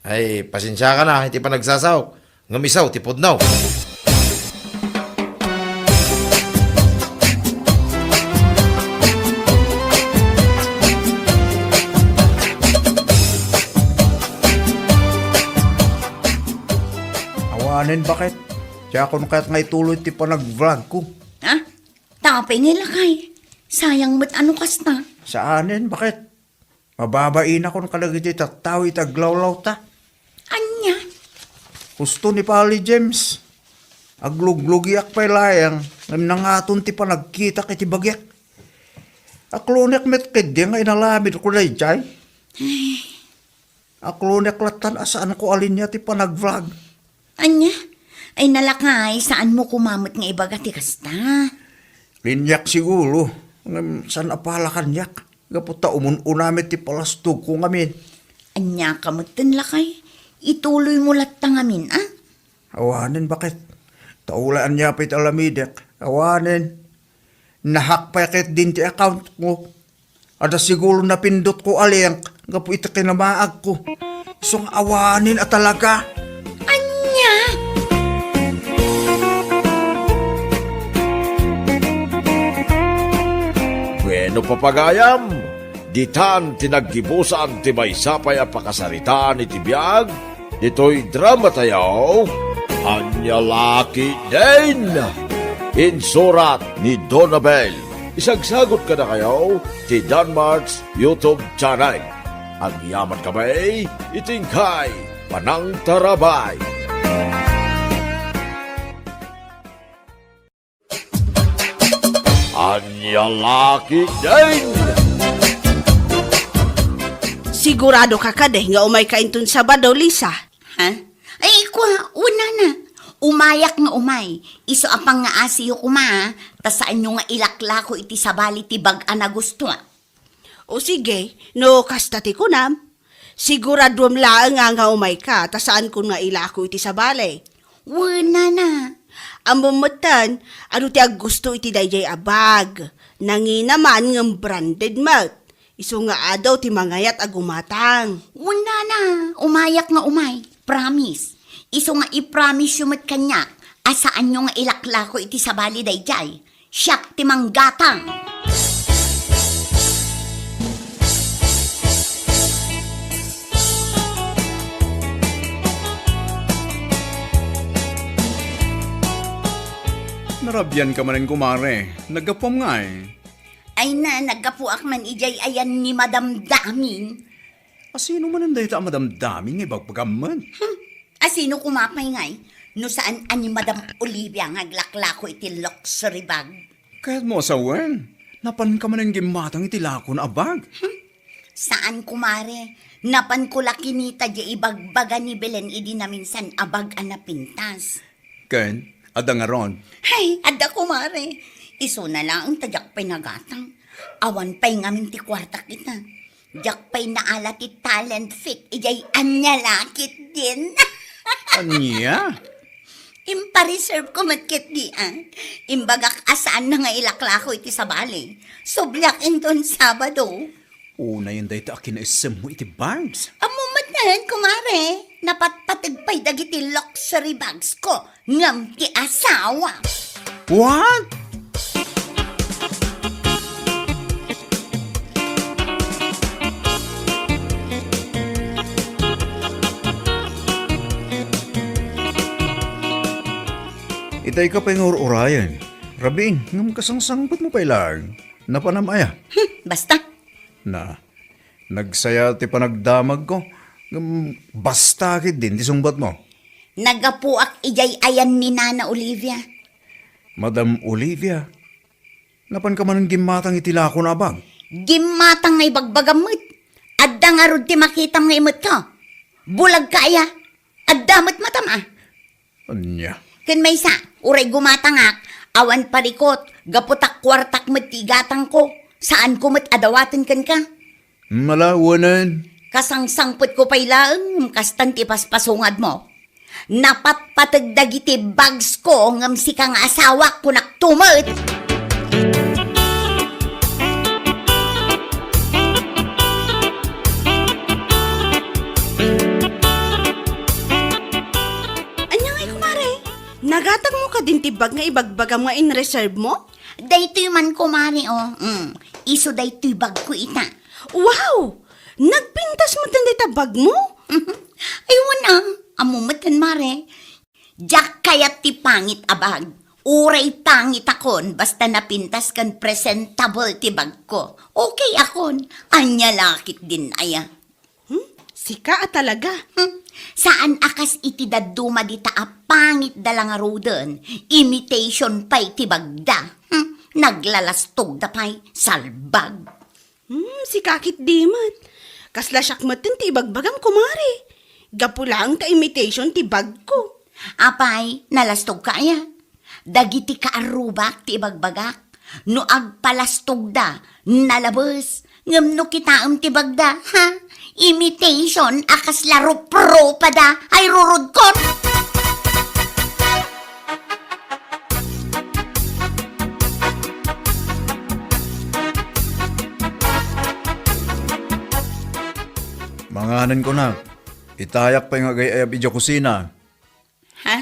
Ay, pasensiakan a iti panagsasaok, ngem isu ti pudno. Awanen, baket. Diakon kayat nga ituloy ti panag-vlog ko. Ha? Tapay ni lakay. Sayang met a no kasta. Saanen, baket? Mababainakon kadagiti tattao iti aglawlawta. Ania? Husto ni Pare James. Agluglugiak pay laeng, ngem nangaton ti panagkitak iti bagiak. Aklonek met ketdi nga inaramidko daydiay. Aklonek lattan a saanko a linia ti panag-vlog. Ania? Ay, nalakay, saanmo koma met nga ibaga ti kasta? Liniak siguro, ngem saan a pala kaniak, gapu ta umun-una met ti palastogko ngamin. Ania ka metten, lakay? Ituloymo latta ngamin, a? Awanen, baket. Ta ulay ania pay ti aramidek, awanen. Nahack pay ketdin ti accountko. Adda siguro napindotko a link gapu iti kinamaagko. Isu nga awanen a talaga. Ania? Bueno, papagayam, ditan ti naggibusan ti maysa pay a pakasaritaan iti biag ditoy dramatayo, Ania La Ketdin. Insurat ni Donabel. Isagsagot kadakayo ti Danmart's YouTube channel. Agyaman kami iti inkay panangtarabay. Ania La Ketdin. Sigurado ka kadi nga umay ka inton Sabado, Lisa? Ha? Ay, kua, unana. Umayak nga umay. Isu a pangngaasiyo koma, ta saanyo nga ilaklako iti sabali ti bag a nagusto. O sige, no kasta ti kunam, siguraduem laeng a nga umayka ta saankon nga ilako iti sabali. Wen, nana. Ammom metten, adu ti aggusto iti daydiay a bag. Nangina man ngem branded met. Isu nga adu ti mangayat a gumatang. Wen, nana, umayak nga umay. Promise. Isu nga i-promise yo met kaniak a saanyo nga ilaklako iti sabali daydiay. Siak ti manggatang. Narabian ka manen, kumare. Naggapuam ngay? Ay na, naggapuak man idiay ayan ni Madam Damin. Asino manen dayta a Madam Damin nga ibagbagam met? Hmm. Asino koma pay ngay? No saan a ni Madam Olivia nga aglaklako iti luxury bag. Kayatmo a sawen, napanka manen gimmatang iti lakona a bag? Hmm. Saan, kumare. Napanko la kinita diay ibagbaga ni Belen idi naminsan a bag a napintas. Ken, adda ngarud? Hay, adda, kumare. Isuna laeng ta diak pay nagatang. Awan pay ngamin ti kuartak ita. Diak pay naala ti talent fit idiay Ania La Ketdin. Ania? Impareserve ko met ketdi, a. Imbagak a saanna nga ilaklako iti sabali. Subliak inton Sabado. Unayen dayta a kinaissemmo iti bags. Ammom met Ken, kumare, napatpateg pay dagiti luxury bags ko ngem ti asawa. What? Itay ka pay nga ur-urayen. Rabiin, ngem kasangsangpetmo pay laeng. Napanam aya? Hmm, basta. Na, nagsaya ti panagdamagko. Ngem basta ketdin ti sungbatmo. Naggapuak idiay ayan ni Nana Olivia. Madam Olivia, napanka manen gimmatang iti lakon a bag? Gimmatang nga ibagbagam met. Adda ngarud ti makitam nga imetka. Bulagka aya? Adda met matam a? Ania? Ken maysa, uray gumatangak, awan parikot, gapu ta kuartak met ti igatangko, saanko met a dawaten kenka. Malawanen. Kasangsangpetko pay laeng, ngem kastan ti paspasungadmo. Napatpateg dagiti bags ko, ngem sika nga asawak, kunak tumet. Ania ngay, kumare? Nagatangmo kadin ti bag nga ibagbagam nga in-reserve mo? Daytoy man, kumare, oh. Mm. Isu daytoy bagko ita. Wow! Nagpintas met dayta bagmo? Ay, wen, ah. Ammo met, mare. Diak kayat ti pangit a bag. Uray pangitakon, basta napintas ken presentable ti bagko. Okay akon. Ania la ketdin aya? Hmm? Sika a talaga. Hmm? Saan a kas iti dadduma dita a pangit da la ngaruden, imitation pay ti bagda. Hmm? Naglalastogda pay, salbag. Hmm, sika ketdi met. Kasla siak metten ti ibagbagam, kumare. Gapu laeng ta imitation ti bagko. Apay, nalastogka aya? Dagiti kaarrubak ti ibagbagak. No agpalastogda, nalabes. Ngem no kitaem ti bagda, ha? Imitation a kasla ruprupada. Ay, rurudkon! Manganen ko na. Itayak pay nga agay-ayab idiay kusina. Ha?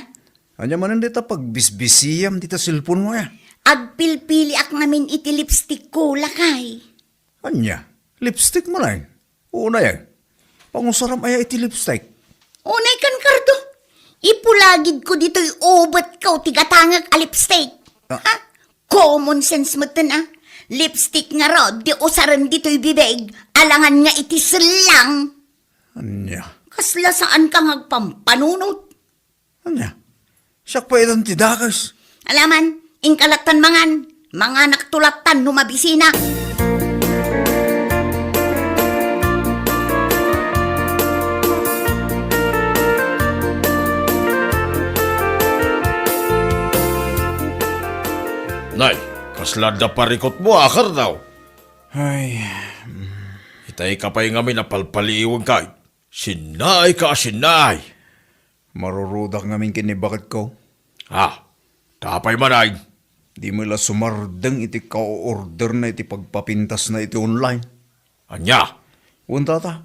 Ania manen dita pagbisbisiam dita cellphone mo, eh? Agpilpiliak ngamin iti lipstickko, lakay. Ania? Lipstick mo laeng? Unay, eh. Pangusaram aya iti lipstick? Unay kan, Cardo. Ipulagidko ditoy ubetko ti gatangek a lipstick. Ah. Ha? Common sense metten, ah. Lipstick ngarud, di usaren ditoy bibig, alangan nga iti sellang. Ania? Kasla saanka nga agpampanunot. Ania? Siak pay itan ti dakes. Alaman, inka lattan mangan. Manganakto lattan no mabisinak. Nay, kasla adda parikutmo, a, Cardo? Ay, mm. Itay ka pay ngamin a palpaliiwen kay. Sinnaay ka a sinnaay. Marurudak ngamin ken ni baketko. Ah, apay man ay? Di met la sumardeng iti ka-orderna iti pagpapintasna iti online. Ania? Wen, tata,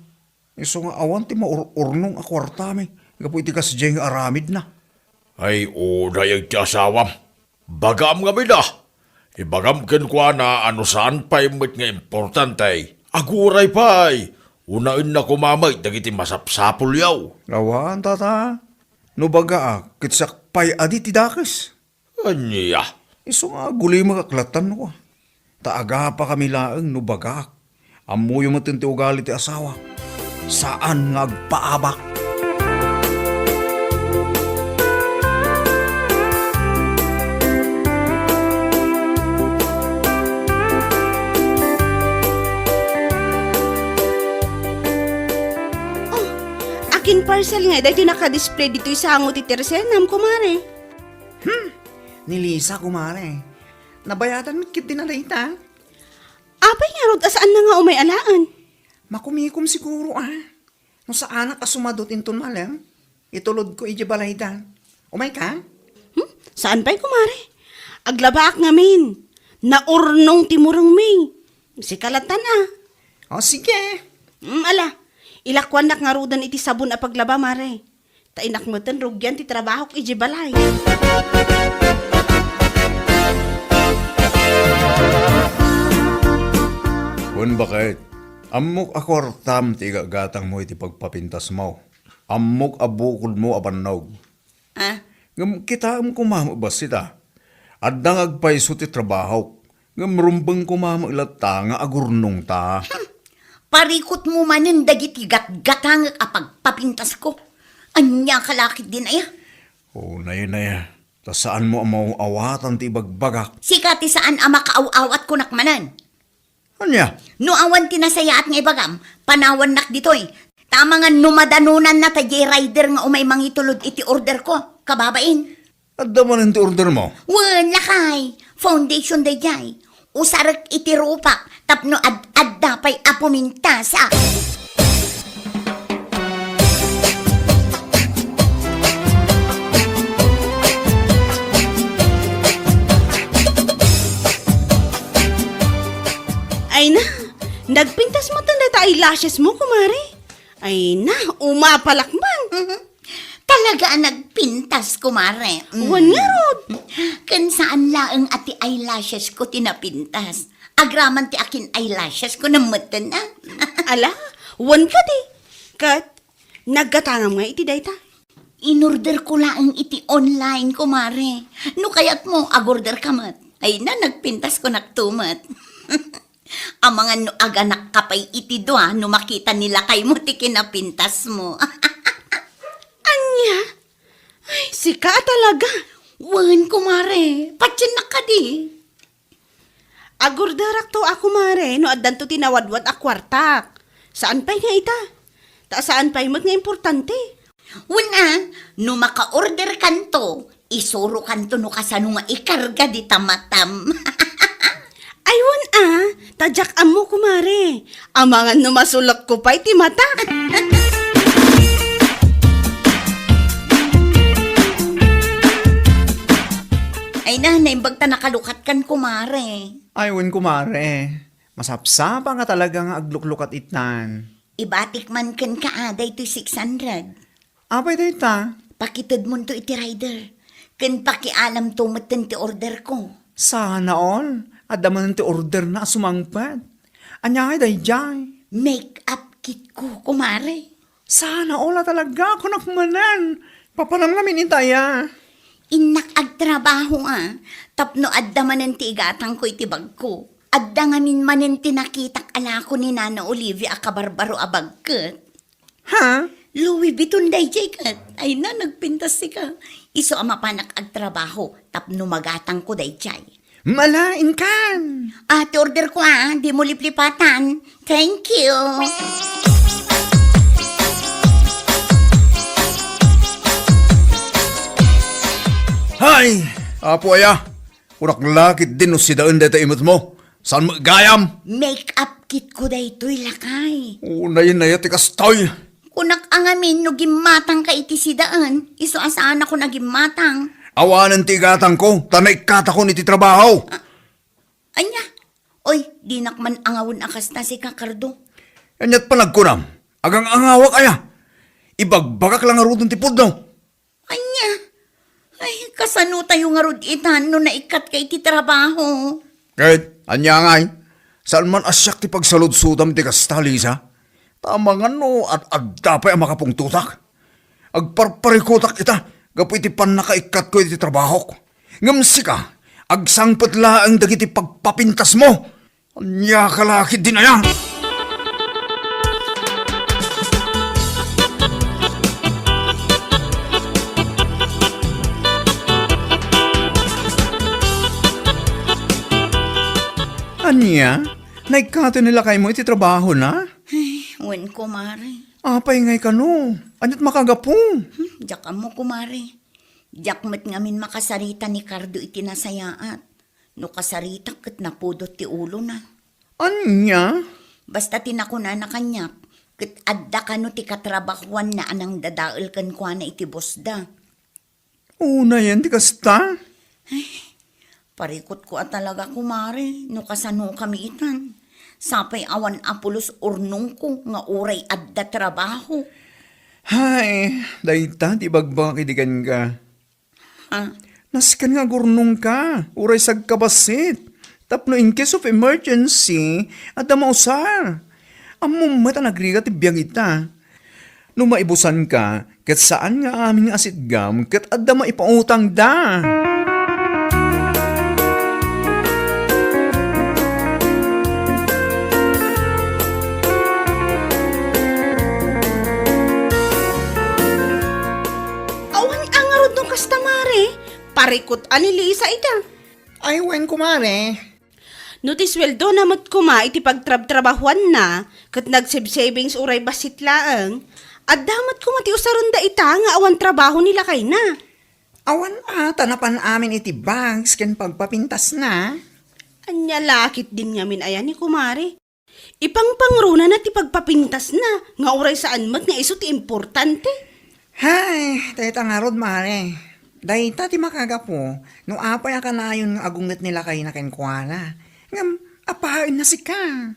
isu nga awan ti maur-urnong a kuartami gapu iti kasdiay nga aramidna. Ay, unay ti asawam. Bagam ngamin a. Ibagam kenkuana a no saan pay met nga importante, aguray pay, unaenna koma met dagiti masapsapulyo. Awan, tata. No bagaak, ket siak pay a di ti dakes. Ania? Isu nga agulimekak lattan, no, kua. Ta agapakami laeng no bagaak. Ammoyo met ti ugali ti asawa. Saan nga agpaabak. Oh, akin parcel nga daytoy naka-display ditoy sango ti tersenam, kumare. Hmm, ni Lisa, kumare. Nabayadan met ketdi na dayta? Apay ngarud a saanna nga umay alaen? Makumikom siguro, a. No saanak a sumadot inton malem, itulodko idiay balayda. Umayka? Hmm? Saan pay, kumare? Aglabaak ngamin. Naurnong ti murengmi. Sika lattan, a. O, sige. Hmm, ala. Ilakuannak ngaruden iti sabon a paglaba, mare. Ta innak metten rugian ti trabahok idiay balay. Wen, baket, ammok a kuartam ti igagatangmo iti pagpapintasmo. Ammok a bukodmo a bannog. Ah? Ngem kitaem koma met bassit a. Adda nga agpayso ti trabahok. Ngem rumbeng koma met latta nga agurnongta. Parikutmo manen dagiti gatgatangek a pagpapintasko. Ania ka la ketdin aya? O, nay, nay. Ta saanmo a maaw-awatan ti ibagbagak. Sika ti saan a makaaw-awat kunak manen. Ania? No awan ti nasayaat nga ibagam, panawannak ditoy. Ta amangan no madanonanna ta diay rider nga umay mangitulod iti orderko, kababain. Adda manen ti ordermo? Wen, lakay. Foundation daydiay. Usarek iti rupak tapno ad-adda pay a pumintasak. Ay na, nagpintas met dayta eyelashes mo, kumare. Ay na, umapalak man. Mhm. Talaga a nagpintas, kumare. Mm. Wen ngarud. Ken saan laeng a ti eyelashes ko ti napintas. Agraman ti akin eyelashes ko, nammetten a. Ala, wen kadi. Ket, naggatangam nga iti dayta. Inorder ko laeng iti online, kumare. No kayatmo, agorder ka met. Ay na, nagpintas ko naktumet. Amangan no aganak ka pay iti dua no makita ni lakaymo ti kinapintasmo. Ania? Ay, sika a talaga. Wen, kumare. Patiennak kadi. Agorderakto a, kumare, no addanto ti nawadwad a kuartak. Saan pay nga ita? Ta saan pay met nga importante. Wen a, no makaorderkanto, isurokanto no kasano nga ikarga dita matam. Ay, wen a, ta diak ammo, kumare. Amangan no masulekko pay ti matak. Ay na, naimbag ta nakalukatkan, kumare. Ay, wen, kumare. Masapsapa nga talaga nga agluklukat itan. Ibatik man kenka, a, daytoy six hundred. Apay dayta? Pakitedmonto iti rider. Ken pakialamto metten ti order ko. Sana all. Adda manen ti order na a sumangpet. Ania ngay daydiay? Make up kit ko, kumare. Sana all a talaga, kunak manen. Papanam ngamin ita aya. Innak agtrabaho a, tapno adda manen ti igatangko iti bagko. Adda ngamin manen ti nakitak a lako ni Nana Olivia a kabarbaro a bagket. Ha? Louis Vuitton daydiay ket. Ay na, nagpintas sika. Isu a mapanak agtrabaho tapno magatangko daydiay. Malainkan! Ah, ti order ko, ah. Di mo liplipatan. Thank you. Hay! Apo aya, kunak la ketdin no sidaen dayta imetmo. Saan met gayam? Make up kit ko daytoy, lakay. O, nayen aya ti kastoy. Kunak a ngamin no gimmatangka iti sidaen, isu a saanakon a gimmatang. Awanen ti igatangko, ta naikkatakon iti trabaho. Ah, ania? Oy, dinak man angawen a kasta, sika, Cardo. Aniat panagkunam? Agang-angawak aya? Ibagbagak la ngaruden ti pudno. Ania? Ay, kasano tayo ngarud itan no naikkatka iti trabaho? Ket, ania ngay? Saan man a siak ti pagsaludsodam iti kasta, Lisa? Ta amangan no ad-adda pay a makapungtotak. Agparparikutak ita gapu iti pannakaikkatko iti trabahok. Ngem sika, agsangpet laeng dagiti pagpapintasmo. Ania ka la ketdin aya? Ania? Naikkato ni lakaymo iti trabahona? Ay, wen, kumare. Apay ngay kano? Aniat makagapu? Hmm, diak ammo, kumare. Diak met ngamin makasarita ni Cardo iti nasayaat. No kasaritak ket napudot ti ulona. Ania? Basta ti nakunana kaniak, ket adda kano ti katrabahuanna a nangdadael kenkuana iti bossda. Unayen ti kasta? Ay, parikutko a talaga, kumare, no kasanokami itan. Sapay awan a pulos urnongko nga uray adda trabaho. Hay, dayta ti ibagbagak idi kenka. Ha? Nasken nga agurnongka, uray sagkabassit. Tapno in case of emergency, adda mausar. Ammom met a nagrigat ti biag ita. No maibusanka, ket saan nga amin nga asitgam, ket adda maipautangda. Awan a ngarud no kasta, Mare. Parikut a ni Lisa ita. Ay, wen, kumare. No ti suweldona met koma iti pagtrabtrabahuanna ket nagsav-savings uray bassit laeng, adda met koma ti usarenda ita nga awan trabaho ni lakayna. Awan a, ta napan amin iti bags ken pagpapintasna. Ania la ketdin ngamin aya ni kumare? Ipangpangronana ti pagpapintasna nga uray saan met nga isu ti importante. Hay, dayta ngarud, Mare. Dayta ti makagapu no apay a kanayon nga agungget ni lakayna kenkuana. Ngem, apayenna sika.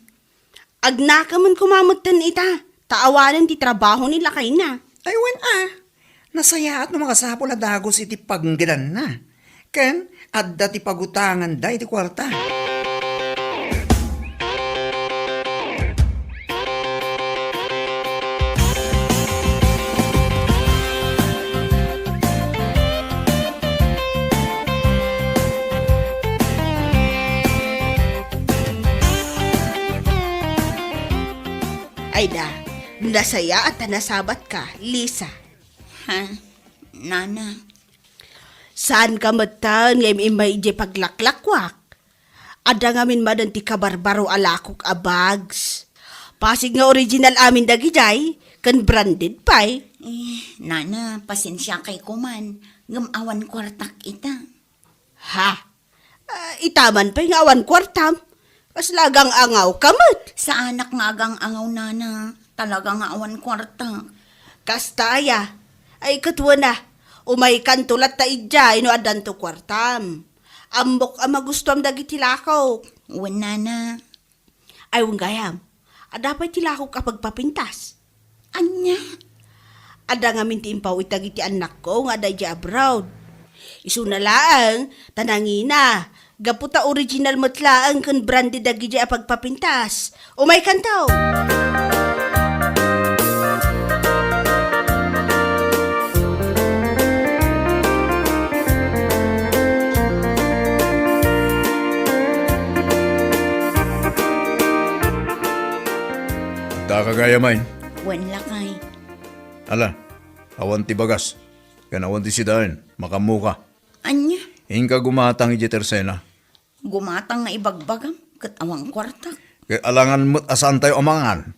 Agnaka met koma metten ita, ta awanen ti trabaho ni lakayna. Ay, wen a. Nasayaat no makasapul a dagus iti panggedanna. Ken adda ti pagutanganda iti kuarta. Ay da, nasayaat ta nasabatka, Lisa. Ha? Nana? Saanka metten nga im-immay idiay paglaklakuak? Adda ngamin manen ti kabarbaro a lakok a bags. Pasig nga original amin dagidiay, ken branded pay. Eh, nana, pasensiakay koman, ngem awan kuartak ita. Ha? Ah, itaman pay nga awan kuartam? Kasla agang-angawka met. Saanak nga agang-angaw, nana. Talaga nga awan kuarta. Kasta aya. Ay, ket wen a. Umaykanto latta idiay no addanto kuartam. Ammok a magustuam dagiti lakok. Wen, nana. Ay, wen gayam. Adda pay ti lakok a pagpapintas. Ania? Adda ngamin ti impaw-it dagiti annakko nga adda idiay abroad. Isuna laeng, ta nangina, gapu ta original met laeng ken branded dagidiay a pagpapintas. Umaykanto! Adda ka gayam? Wen, lakay. Ala, awan ti bagas, ken awan ti sidaen, makaammoka. Ania? Inka gumatang idiay tersena. Gumatang nga ibagbagam, ket awan kuartak. Ket alangan met a saantayo a mangan.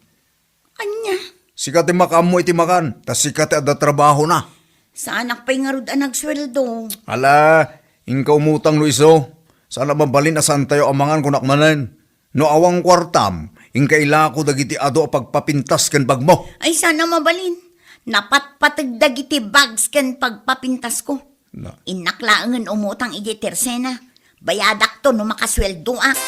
Ania? Sika ti makaammo iti makan, ta sika ti adda trabahona. Saanak pay ngarud a nagsueldo. Ala, inka umutang no isu. Saan a mabalin a saantayo a mangan, kunak manen. No awan kuartam, inka ilako dagiti adu a pagpapintas ken bagmo. Ay, saan a mabalin. Napatpateg dagiti bags ken pagpapintasko. Na. Innak laengen umutang idiay tersena. Bayadakto no makasueldoak.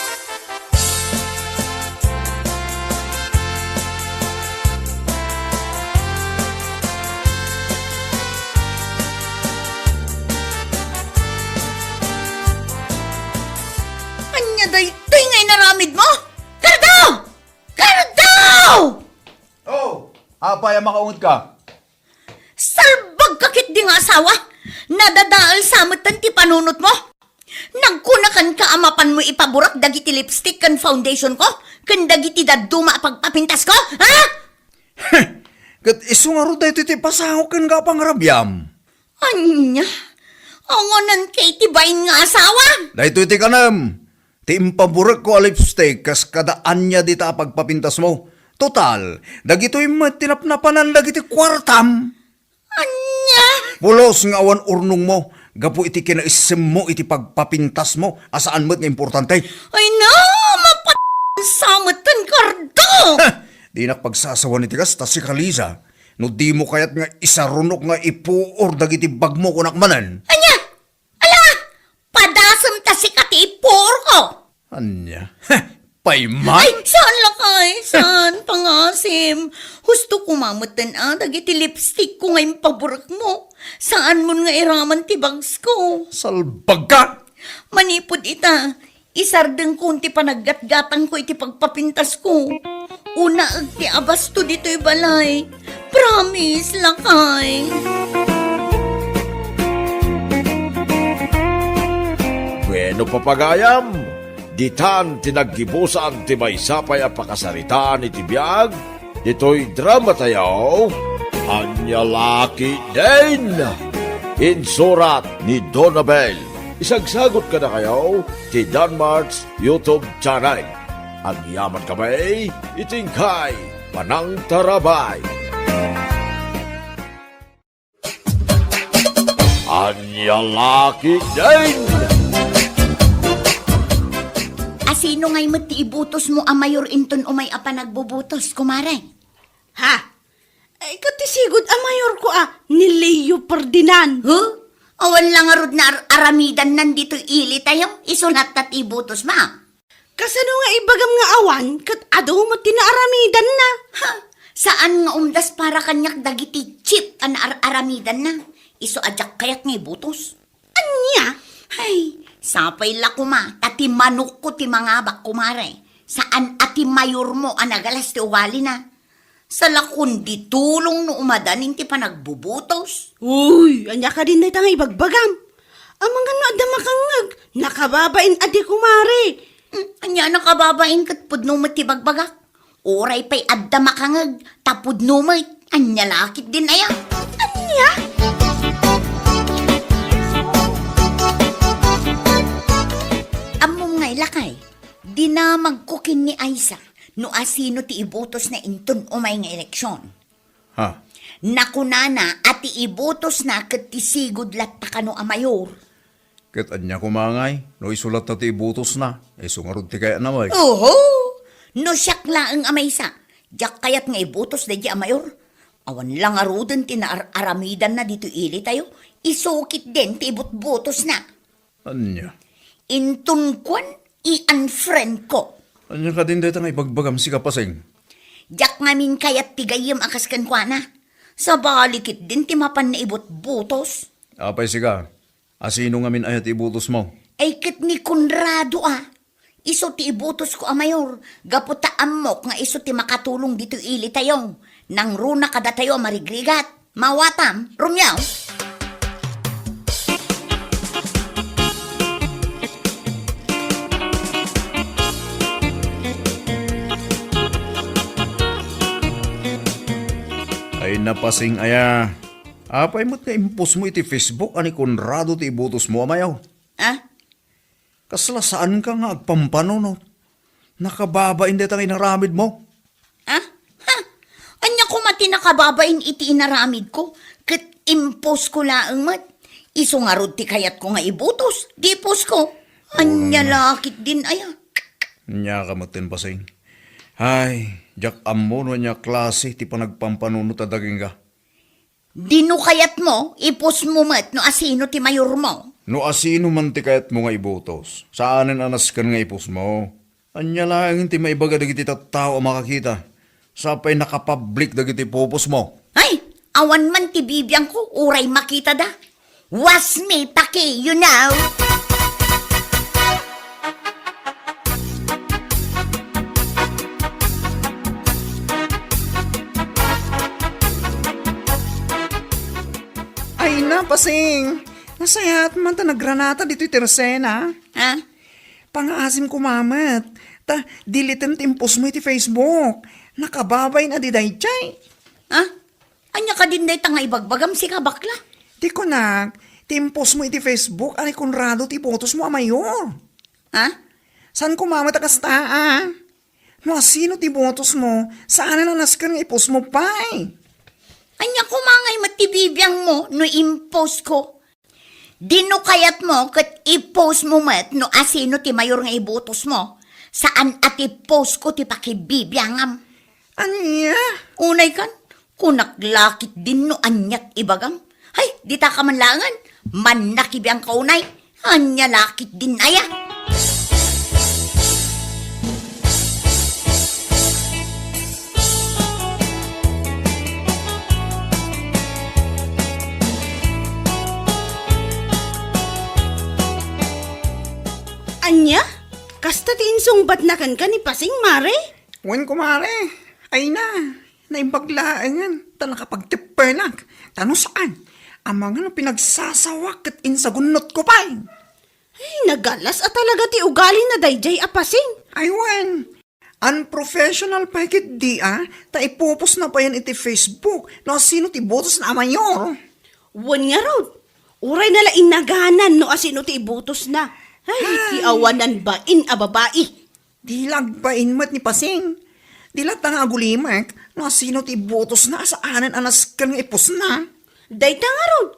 Ania daytoy nga inaramidmo? Kardo! Kardo! Oh, apay a makaungetka? Salbagka ketdi nga asawa! Nadadael sa metten ti panunotmo! Nagkunakanka a mapanmo ipaburak dagiti lipstick ken foundation ko, ken dagiti dadduma a pagpapintas ko, ha? Ket isu ngarud daytoy ti pasangok ken nga pangrabiam. Ania? Awanan kay ti bain nga asawa? Daytoy ti kanem. Ti impaburekko a lipstick kas kada ania dita a pagpapintasmo. Total, dagitoy met ti napnapanan dagiti kuartam. Ania? Pulos nga awan urnongmo gapu iti kinaissemmo iti pagpapintasmo a saan met nga importante. Ay na, mapat-, sa metten, Kardo! Ha! Dinak pagsasawan iti kasta, sika, Liza. No dimo kayat nga isarunok nga ipuor dagiti bagmo, kunak manen. Ania? Ala! Padasem ta sika ti ipuorko! Ania? Heh! pay man? Ay, saan lakay? Saan, pangasim? Husto ko mameten a, dagiti lipstick ko nga impaburekmo. Saan mon nga iraman ti bags ko? Salbag ka! Manipud ita, isardengkon ti panaggatgatangko iti pagpapintasko. Unaek ti abasto ditoy balay. Promise, lakay. Bueno, papagayam, ditan ti naggibusan ti maysa pay a pakasaritaan iti biag ditoy drama tayo, Ania La Ketdin. Insurat ni Donabel. Isagsagot kadakayo ti Danmart's YouTube channel. Agyaman kami iti inkay panangtarabay. Ania La Ketdin! Asino ngay met ti ibutosmo a mayor inton umay a panagbubutos, kumare? Ha? Ay, ket ti sigud a mayor ko a ni Leo Ferdinand. Huh? Awan la ngarud nga ar-, aramidanna ditoy ili tayo, isu latta ti ibutosmo. Kasano nga ibagam nga awan, ket adu met ti naaramidanna? Ha? Saan nga umdas para kaniak dagiti chip a naar-aramidanna? Isu a diak kayat nga ibutos. Ania? Ay, sapay la koma, ta ti manokko ti mangabak, kumare. Saan a ti mayormo a nagalas ti ugalina. Salakon di tulong no umadanin ti panagbubutos. Uy, ania kadin dayta nga ibagbagam? Amangan no adda makangngeg, nakababain a di kumare. Hmm, ania nakababain ket pudno met ti bagbagak? Uray pay adda makangngeg, ta pudno met. Ania la ketdin aya? Ania? Ammom nga ilakay, dinamagko ken ni Aisa no asino ti ibutosna inton umay nga eleksion. Ha? Nakunana a ti ibutosna ket ti sigud latta kano a mayor. Ket ania koma ngay, no isu latta ti ibutosna, isu ngarud ti kayatna, wen? Oho! No siak laeng a maysa, diak kayat nga ibutos daydi a mayor. Awan la ngaruden ti naar-aramidanna ditoy ili tayo, isu ketdin ti ibutbutosna. Ania? Inton kuan, i-unfriend ko. Ania kadin dayta nga ibagbagam, sika Pasing? Diak ngamin kayat ti gayyem a kas kenkuana. Sabali ketdin ti mapan nga ibutbutos. Apay sika? Asino ngamin aya ti ibutosmo? Ay ket ni Conrado a. Isu ti ibutosko a mayor, gapu ta ammok nga isu ti makatulong ditoy ili tayo. Nangruna kadatayo a marigrigat. Mawatam, Romeo? Ay, napasing aya. Apay met nga impostmo iti Facebook a ni Conrado ti ibutosmo a mayor? Ah? Kasla saanka nga agpampanunot? Nakababain dayta nga inaramidmo. Ah? Ha? Ania koma ti nakababain iti inaramidko? Ket impostko laeng met. Isu ngarud ti kayatko nga ibutos, di ipostko. Ania la ketdin aya? Ania ka metten, Pasing? Ay, diak ammo no ania klase ti panagpampanunot a dagingga. Di no kayatmo, ipostmo met no asino ti mayormo. No asino man ti kayatmo nga ibutos, saanen a nasken nga ipostmo. Ania laeng ti maibaga dagiti tattao a makakita, sapay nakapublik dagiti pupusmo. Ay, awan man ti bibiangko, uray makitada. Was me, Paki, you know. Ay na, Pasing. Nasayaat man ta nagranata ditoy Tersena. Ha? Pangaasim koma met. Ta, deletem ti impostmo iti Facebook. Nakababain a di daydiay. Ha? Ania kadin dayta nga ibagbagam, sika bakla? Ti kunak, ti impostmo iti Facebook a ni Conrado ti ibutosmo a mayor. Ha? Saan koma met a kasta, a? No asino ti ibutosmo, saanen a nasken nga ipostmo pay. Ania koma ngay met ti bibiangmo no impostko? Di no kayatmo ket ipostmo met no asino ti mayor nga ibutosmo. Saan a ti postko ti pakibibiangam. Ania? Unay kan, kunak la ketdin no aniat ibagam. Hay, dita ka man laengen, mannakibiangka unay. Ania la ketdin aya? Kasta ti insungbatna kenka ni Pasing, mare? Wen, kumare. Ay na, naimbag laengen ta nakapagteppenak. Ta no saan, amangan no pinagsasawak ket insagunnotko pay. Ay, nagalas a talaga ti ugalina daydiay a Pasing. Ay wen, unprofessional pay ketdi a, ta ipupusna payen iti Facebook no asino ti butosna a mayor. Wen ngarud, uray na la inaganan no asino ti ibutosna. Ay, ti awanan bain a babai. Di la agbain met ni Pasing. Di latta nga agulimek no asino ti ibutosna a saanen a nasken nga ipusna. Dayta ngarud,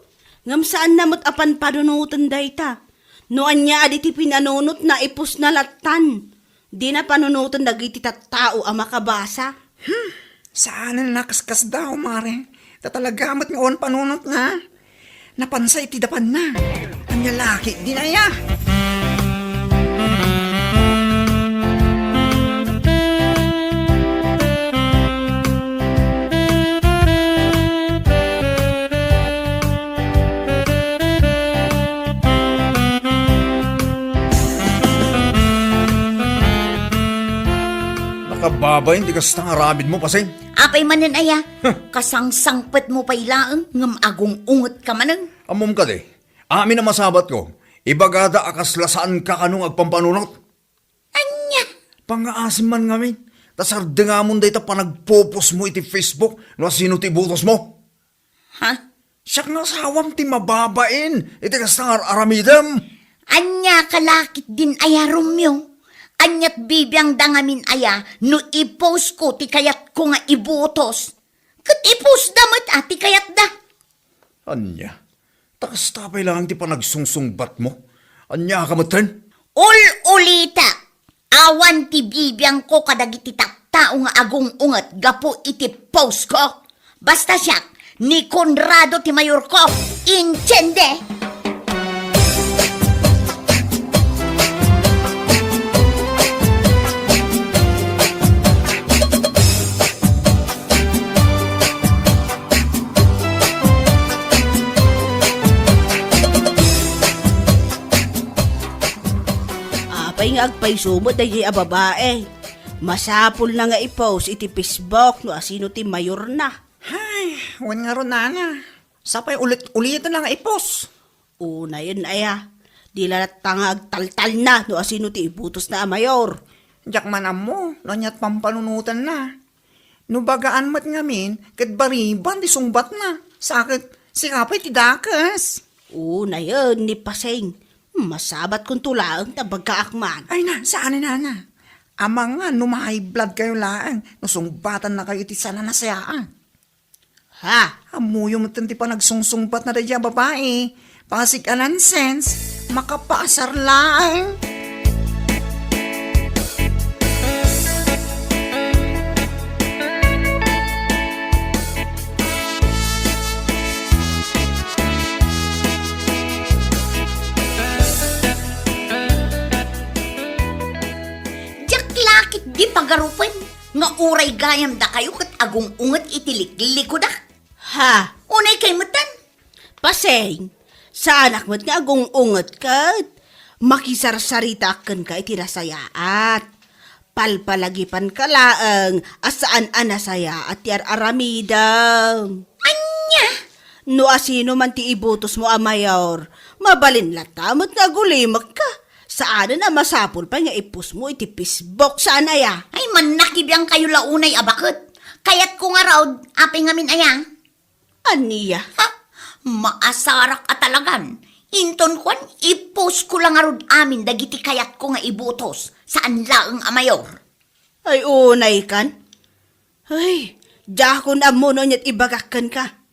ngem saanna met a panpanunoten dayta. No ania a di ti pinanunotna, ipusna lattan. Dina panunoten dagiti tattao a makabasa. Hmm, saanen a nakaskasdaaw, mare. Ta talaga met nga awan panunotna. Napansa iti dapanna. Ania la ketdin aya? Nakababain ti kasta nga aramidmo, Pasing. Apay manen aya? Huh. Kasangsangpetmo pay laeng ngem agung-ungetka manen. Ammom kadi, amin a masabatko, ibagada a kasla saanka kano nga agpampanunot. Ania? Pangngaasim man ngamin, ta sardengamon dayta panagpupusmo iti Facebook no asino ti ibutosmo. Ha? Siak nga asawam ti mababain iti kasta nga ar-aramidem. Ania ka la ketdin aya, Romeo? Ania't bibiangda ngamin aya no ipostko ti kayatko nga ibutos? Ket ipostda met a ti kayatda. Ania? Ta kasta pay laeng ti panagsungsungbatmo? Ania ka metten? Ul-ulitek, awan ti bibiangko kadagiti tattao nga agung-unget gapu iti postko. Basta siak, ni Conrado ti mayorko. Intiende? Apay nga agpayso met daydiay a babai? Masapulna nga i-post iti Facebook no asino ti mayorna. Ay, wen ngarud, nana. Sapay ulit-uliten nga i-post. Unayen aya, di la latta nga agtaltalna no asino ti ibutosna a mayor. Diak man ammo no ania't pampanunotenna. No bagaan met ngamin, ket bariban ti sungbatna. Sa ket, sika pay ti dakes. Unayen ni Pasing, masabatkonto laeng ta bagaak man. Ay na, saan ni nana? Amangan no ma-high blood kayo laeng no sungbatannakayo iti saan a nasayaat. Ha? Ammoyo metten ti panagsungsungbatna daydiay a babai. Pasig a nonsense, makapaasar laeng. Diak la ketdi pagarupen nga uray gayam dakayo ket agung-unget iti liklikudak. Ha? Unay kay metten. Pasing, saanak met nga agung-unget ket makisarsaritaak kenka iti nasayaat. Palpalagipanka laeng a saan a nasayaat ti ar-aramidem. Ania? No asino man ti ibutosmo a mayor, mabalin latta met nga agulimekka. Saanen a masapul pay nga ipostmo iti Facebook, saan aya? Ay, mannakibiangkayo la unay a baket. Kayatko ngarud, apay ngamin aya? Ania? Ha? Maasarak a talagan. Inton kuan, ipostko la ngarud amin dagiti kayatko nga ibutos, saan laeng a mayor. Ay, unay kan? Ay, diakon ammo no ania't ibagak kenka.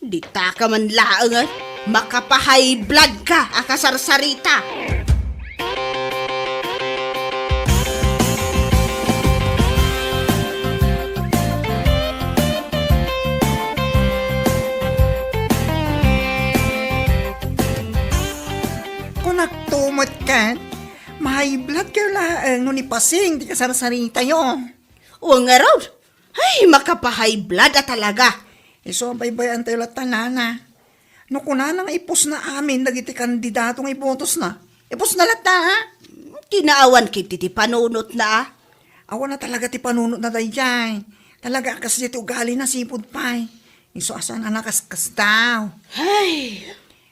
Ditaka man laeng, eh. Makapa-high blood ka a kasarsarita. Kunakto met ket, ma-high blood kayo laeng no ni Pasing ti kasarsaritatayo. O ngarud, ay, makapa-high blood a talaga. Isu a baybay-antayo latta, nana. No kunana nga ipostna amin dagiti kandidato nga ibutosna, ipostna latta, ha? Ti naawan ketdi ti panunotna, a? Awan a talaga ti panunotna daydiay. Talaga a kasdiay ti ugalina, sipud pay. Isu a saan a nakaskasdaaw. Hay!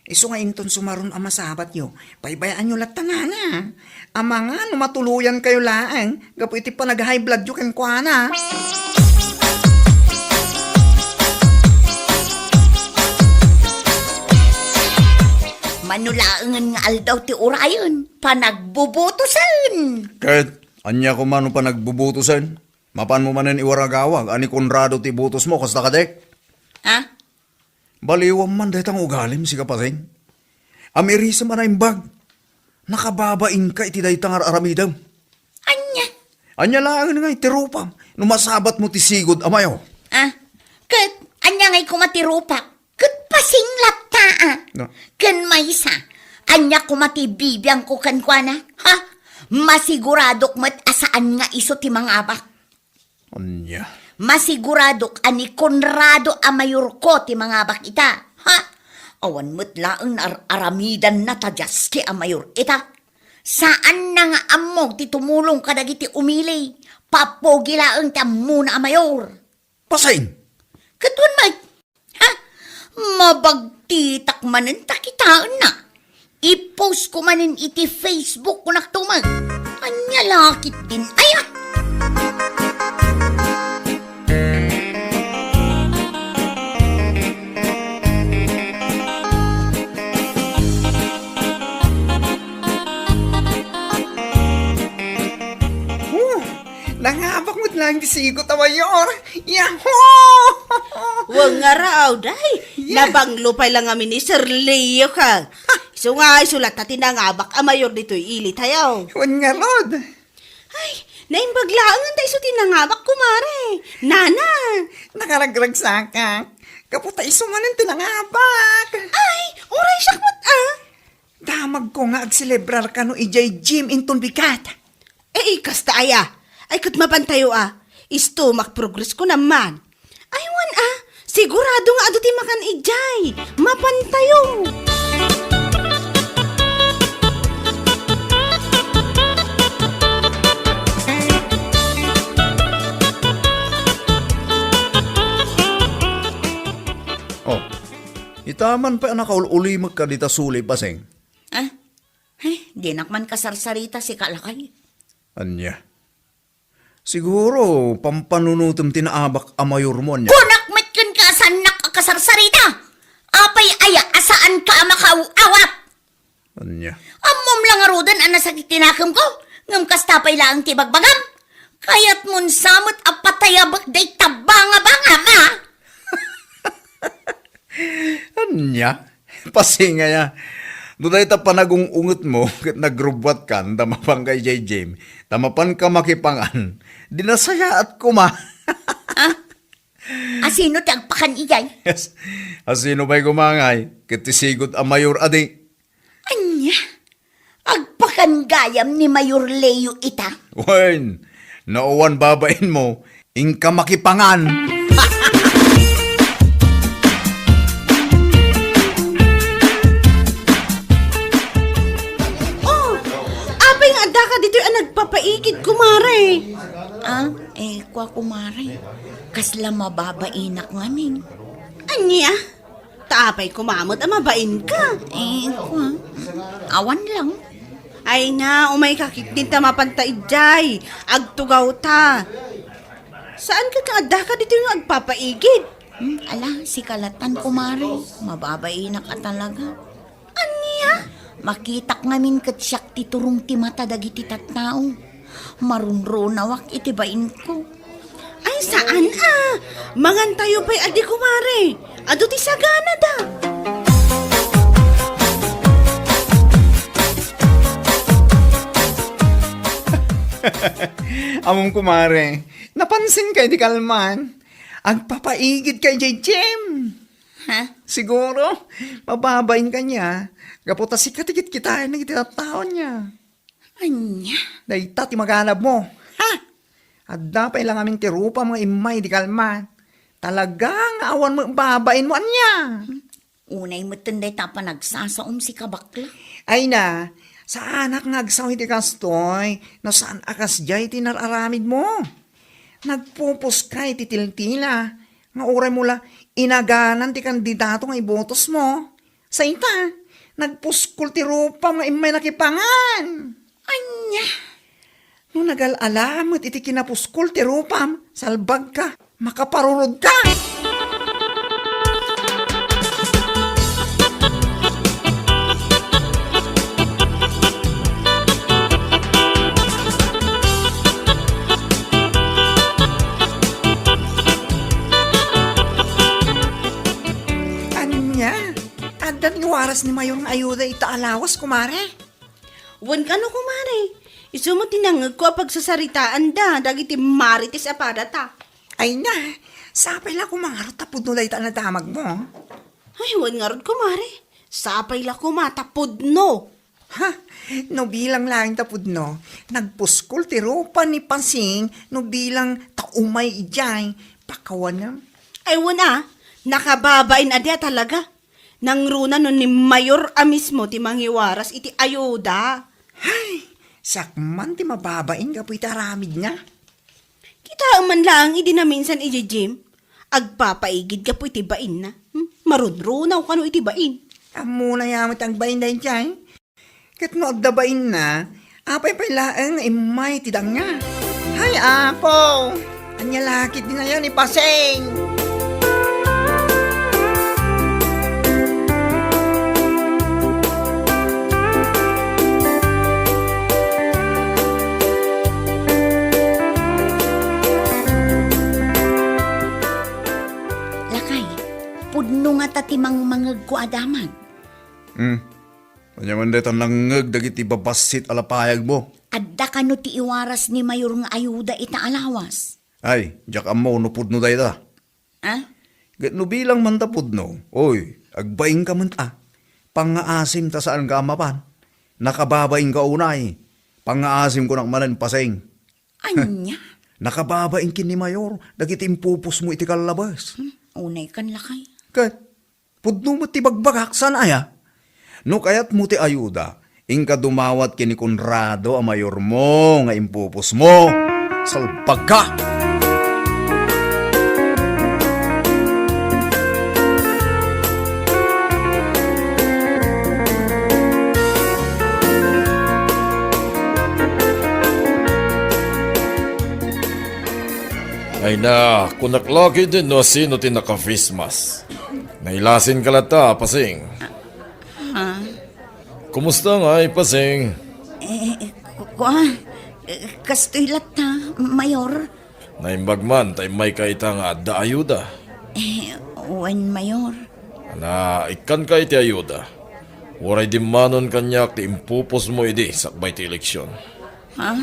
Isu nga inton sumaruno a masabatyo, baybayaanyo latta nana. Amangan no matuloyankayo laeng gapu iti panag-high bloodyo kenkuana. Mano laengen nga aldaw ti urayen, panagbubutosen. Ket ania koma no panagbubutosen? Mapanmo manen iwaragawag a ni Conrado ti butosmo, kasta kadi? Ha? Baliwam man dayta nga ugalim, sika Pasing. Amirisem a naimbag. Nakababainka iti dayta nga ar-aramidem. Ania? Ania laengen nga iti rupam no masabatmo ti sigud a mayor? Ah, ket ania ngay koma ti rupak? Ket Pasing latta, a? No. Ken maysa, ania koma ti bibiangko kenkuana? Ha? Masiguradok met a saan nga isu ti mangabak. Ania? Masiguradok a ni Conrado a mayorko ti mangabak ita. Ha? Awan met laeng ar-aramidanna ta diaske a mayor ita. Saanna nga ammo ti tumulong kadagiti umili. Papogi laeng ti ammona a mayor. Pasing! Ket wen met, ha? Mabagtitak manen ta kitaenna. I-post ko manen iti Facebook, kunak tumen. Ania la ketdin aya? Oh, nangabak met laeng ti sigut a mayor. Yahoo! Wen ngarud, ay, Yeah. Nabanglo pay la ngamin ni Sir Leo ka. Isu nga, isu latta ti nangabak a mayor ditoy ili tayo. Wen ngarud. Ay, naimbag laeng ta isu ti nangabak, kumare. Nana. Nakaragragsakak. Gapu ta isu manen ti nangabak. Ay, uray siak met, a. Damagko nga agselebrar kano idiay gym inton bigat. Eh, kasta aya. Ay, ket mapantayo, a. Isu ti progress ko naman. Ay, wen, a. Sigurado nga adu ti makan idiay. Mapantayo. Oh, ita man pay a nakaul-ulimek ka dita suli, Pasing. Ah? Eh, dinak man kasarsarita, sika lakay. Ania? Siguro, pampanunotem ti naabak a mayormo, ania? Kunak met kenka a saannak a kasarsarita! Apay aya a saanka a makaaw-awat? Ania? Ammom la ngaruden a nasakit ti nakemko, ngem kasta pay laeng ti bagbagam. Kayatmon sa met a patayabek dayta bangabangam, a? Ania? Pasing aya. No dayta panagung-ungetmo ket nagrubbuatkan ta mapanka idiay gym, ta mapanka makipangan, di nasayaat koma. Ah? Asino ti agpakan idiay? Yes. Asino pay koma ngay? Ket ti sigut a mayor a di. Ania? Agpakan gayam ni Mayor Leo ita? Wen, no awan babainmo, inka makipangan. Oh, apay nga addaka ditoy a nagpapaigid, kumare? Ah, eh, kua, kumare. Kasla mababainak ngamin. Ania? Ta apay koma met a mabainka? Eh, kua. Awan lang. Ay na, umayka ketdin ta mapanta idiay. Agtugawta. Saan ket nga addaka ditoy nga agpapaigid? Hmm, ala, sika lattan, kumare. Mababainak a talaga. Ania? Makitak ngamin ket siak ti turong ti mata dagiti tattao. Marunrunawak iti bainko. Ay, saan a. Mangantayo pay a di, kumare. Adu ti saganada. Ammom, kumare, napansinka idi kalman? Agpapaigidka idiay gym. Ha? Siguro, mababain kaniak. Gapu ta sika ti kitkitaen dagiti tattaona. Ania? Dayta ti maganabmo. Ha? Adda pay la ngamin ti rupam nga immay idi kalman. Talaga nga awan met babainmo, ania? Unay metten dayta a panagsasaom, sika bakla. Ay na, Saanak nga agsao iti kastoy no saan a kasdiay ti nar-aramidmo. Nagpupuska iti tiltila nga uray mo la inaganan ti kandidato nga ibotosmo. Sa ita, nagpuskol ti rupam nga immay nakipangan. Ania? No nagal-ala met iti kinapuskol ti rupam, salbagka, makaparurodka! Ania? Adda ti waras ni Mayor nga ayuda ita a lawas, kumare? Wen kano, kumare. Isu met ti nangngegko a pagsasaritaanda dagiti marites a padata. Ay na, sapay la koma ngarud ta pudno dayta a nadamagmo. Ay, wen ngarud, kumare. Sapay la koma ta pudno. Ha? No bilang laeng ta pudno, nagpuskol ti rupa ni Pasing no bilang ta umay idiay, pakawanem. Ay, wen a, nakababain a dia talaga. Nangruna no ni Mayor a mismo ti mangiwaras iti ayuda. Hay, siak man ti mababain gapu iti aramidna. Kitaem man laeng idi naminsan idiay gym, agpapaigid gapu iti bainna. Hmm? Marunrunaw kano iti bain. Ammona ya met ti agbain daydiay. Ket no adda bainna, apay pay laeng nga immay ti dangna? Hay, Apo! Ania la ketdin aya ni Pasing? Lakay, pudno ngata ti mangmangegko a damag. Hmm. Ania man dayta nangngeg dagiti babassit a lapayagmo? Adda kano ti iwaras ni Mayor nga ayuda ita a lawas? Ay, diak ammo no pudno dayta. Ah? Ket no bilang man ta pudno, oy, agbainka met a. Pangngaasim ta saanka a mapan. Nakababainka unay. Pangngaasim kunak manen, Pasing. Ania? Nakababain ken ni Mayor dagiti impupusmo iti kallabes. Hmm, unay kan, lakay. Ket pudno met ti bagbagak, saan aya? No kayatmo ti ayuda, inka dumawat ken ni Conrado a mayormo nga impupusmo. Salbagka! Ay na, kunak la ketdin no sino ti naka-face mask. Nailasinka latta, Pasing. Ha? Kumusta ngay, Pasing? Eh, ku-, kua, eh, kastoy latta, Mayor. Naimbag man ta immayka ita nga adda ayuda. Eh, wen, Mayor. Ala, ikkanka iti ayuda. Uray dimmanon kaniak ti impupusmo idi sakbay ti eleksion. Ha?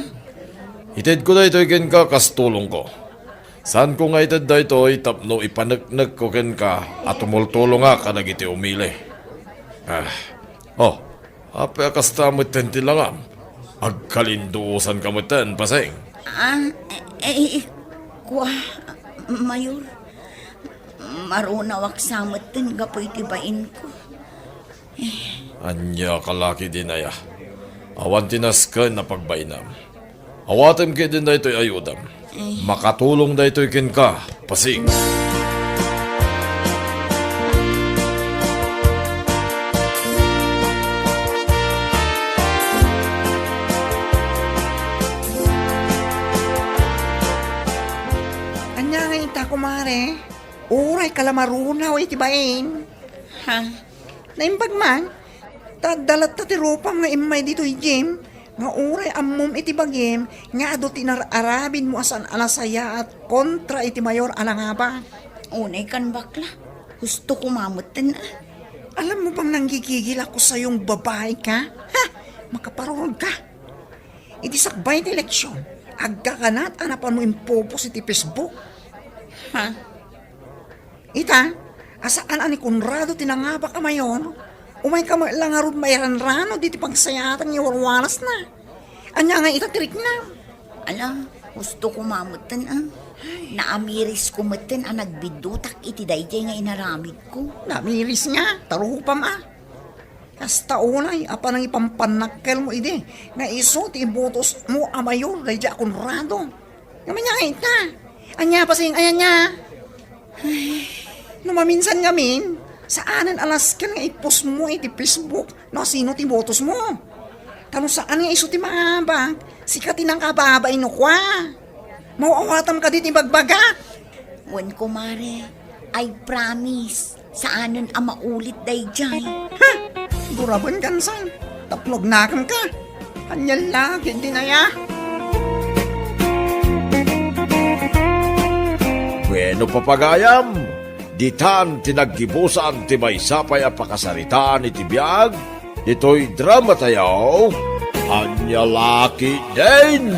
Itedko daytoy kenka kas tulongko. Saanko nga ited daytoy tapno ipaneknekko kenka a tumultulongak kadagiti umili. Ah. Oh, apay a kasta metten ti langam? Agkalinduosanka metten, Pasing. Ah, eh, eh, kua, Mayor. Marunawak sa metten gapu iti bainko. Ania ka la ketdin aya? Awan ti nasken a pagbainam. Awatem ketdin daytoy ayudam. Eh. Makatulong daytoy kenka, Pasing. Ania nga ita, kumare? Uray ka la marunaw iti bain. Ha? Naimbag man, ta adda latta ti rupam nga immay ditoy gym, nga uray ammom iti bagim nga adu ti inar-aramidmo a saan a nasayaat kontra iti mayor a nangabak. Unay kan, bakla. Husto koma metten, ah. Alam mo bang nanggigigil ako sayong babae ka? Ha? Makaparurod ka. Iti sakbay ti eleksyon, agkakanat a napanmo impupos iti Facebook. Ha? Ita, a saan a ni Conrado ti nangabak a mayor, umayka met la ngarud mairanrano diti pagsayaatan nga iwarwarasna. Ania nga ita ti riknam? Ala, husto koma metten, ah. Naamirisko metten a nagbiddutak iti daydiay nga inaramidko. Naamiris nga, ta rupam, ah. Kasta unay a panangipampanakkelmo idi nga isu ti ibutosmo a mayor daydiay a Conrado. Ngem ania nga ita? Ania, basing, ania, ania? Ay, no maminsan ngamin, saanen a nasken nga ipostmo iti Facebook no sino ti ibutosmo. Ta no saan nga isu ti maabak, sika ti nangkababain no kua. Maw-awatam kadi ti ibagbagak. Wen, kumare, I promise, saanen a maulit daydiay. Ha? Guraben kansan, tapno agnakem ka. Ania la ketdin aya? Bueno, papagayam, ditan ti naggibusan ti maysa pay a pakasaritaan iti biag ditoy dramatayo, Ania la ketdin.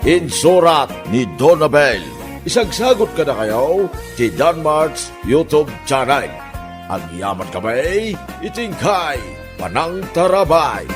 Insurat ni Donabel. Isagsagot kadakayo ti Danmart's YouTube channel. Agyaman kami iti inkay panangtarabay.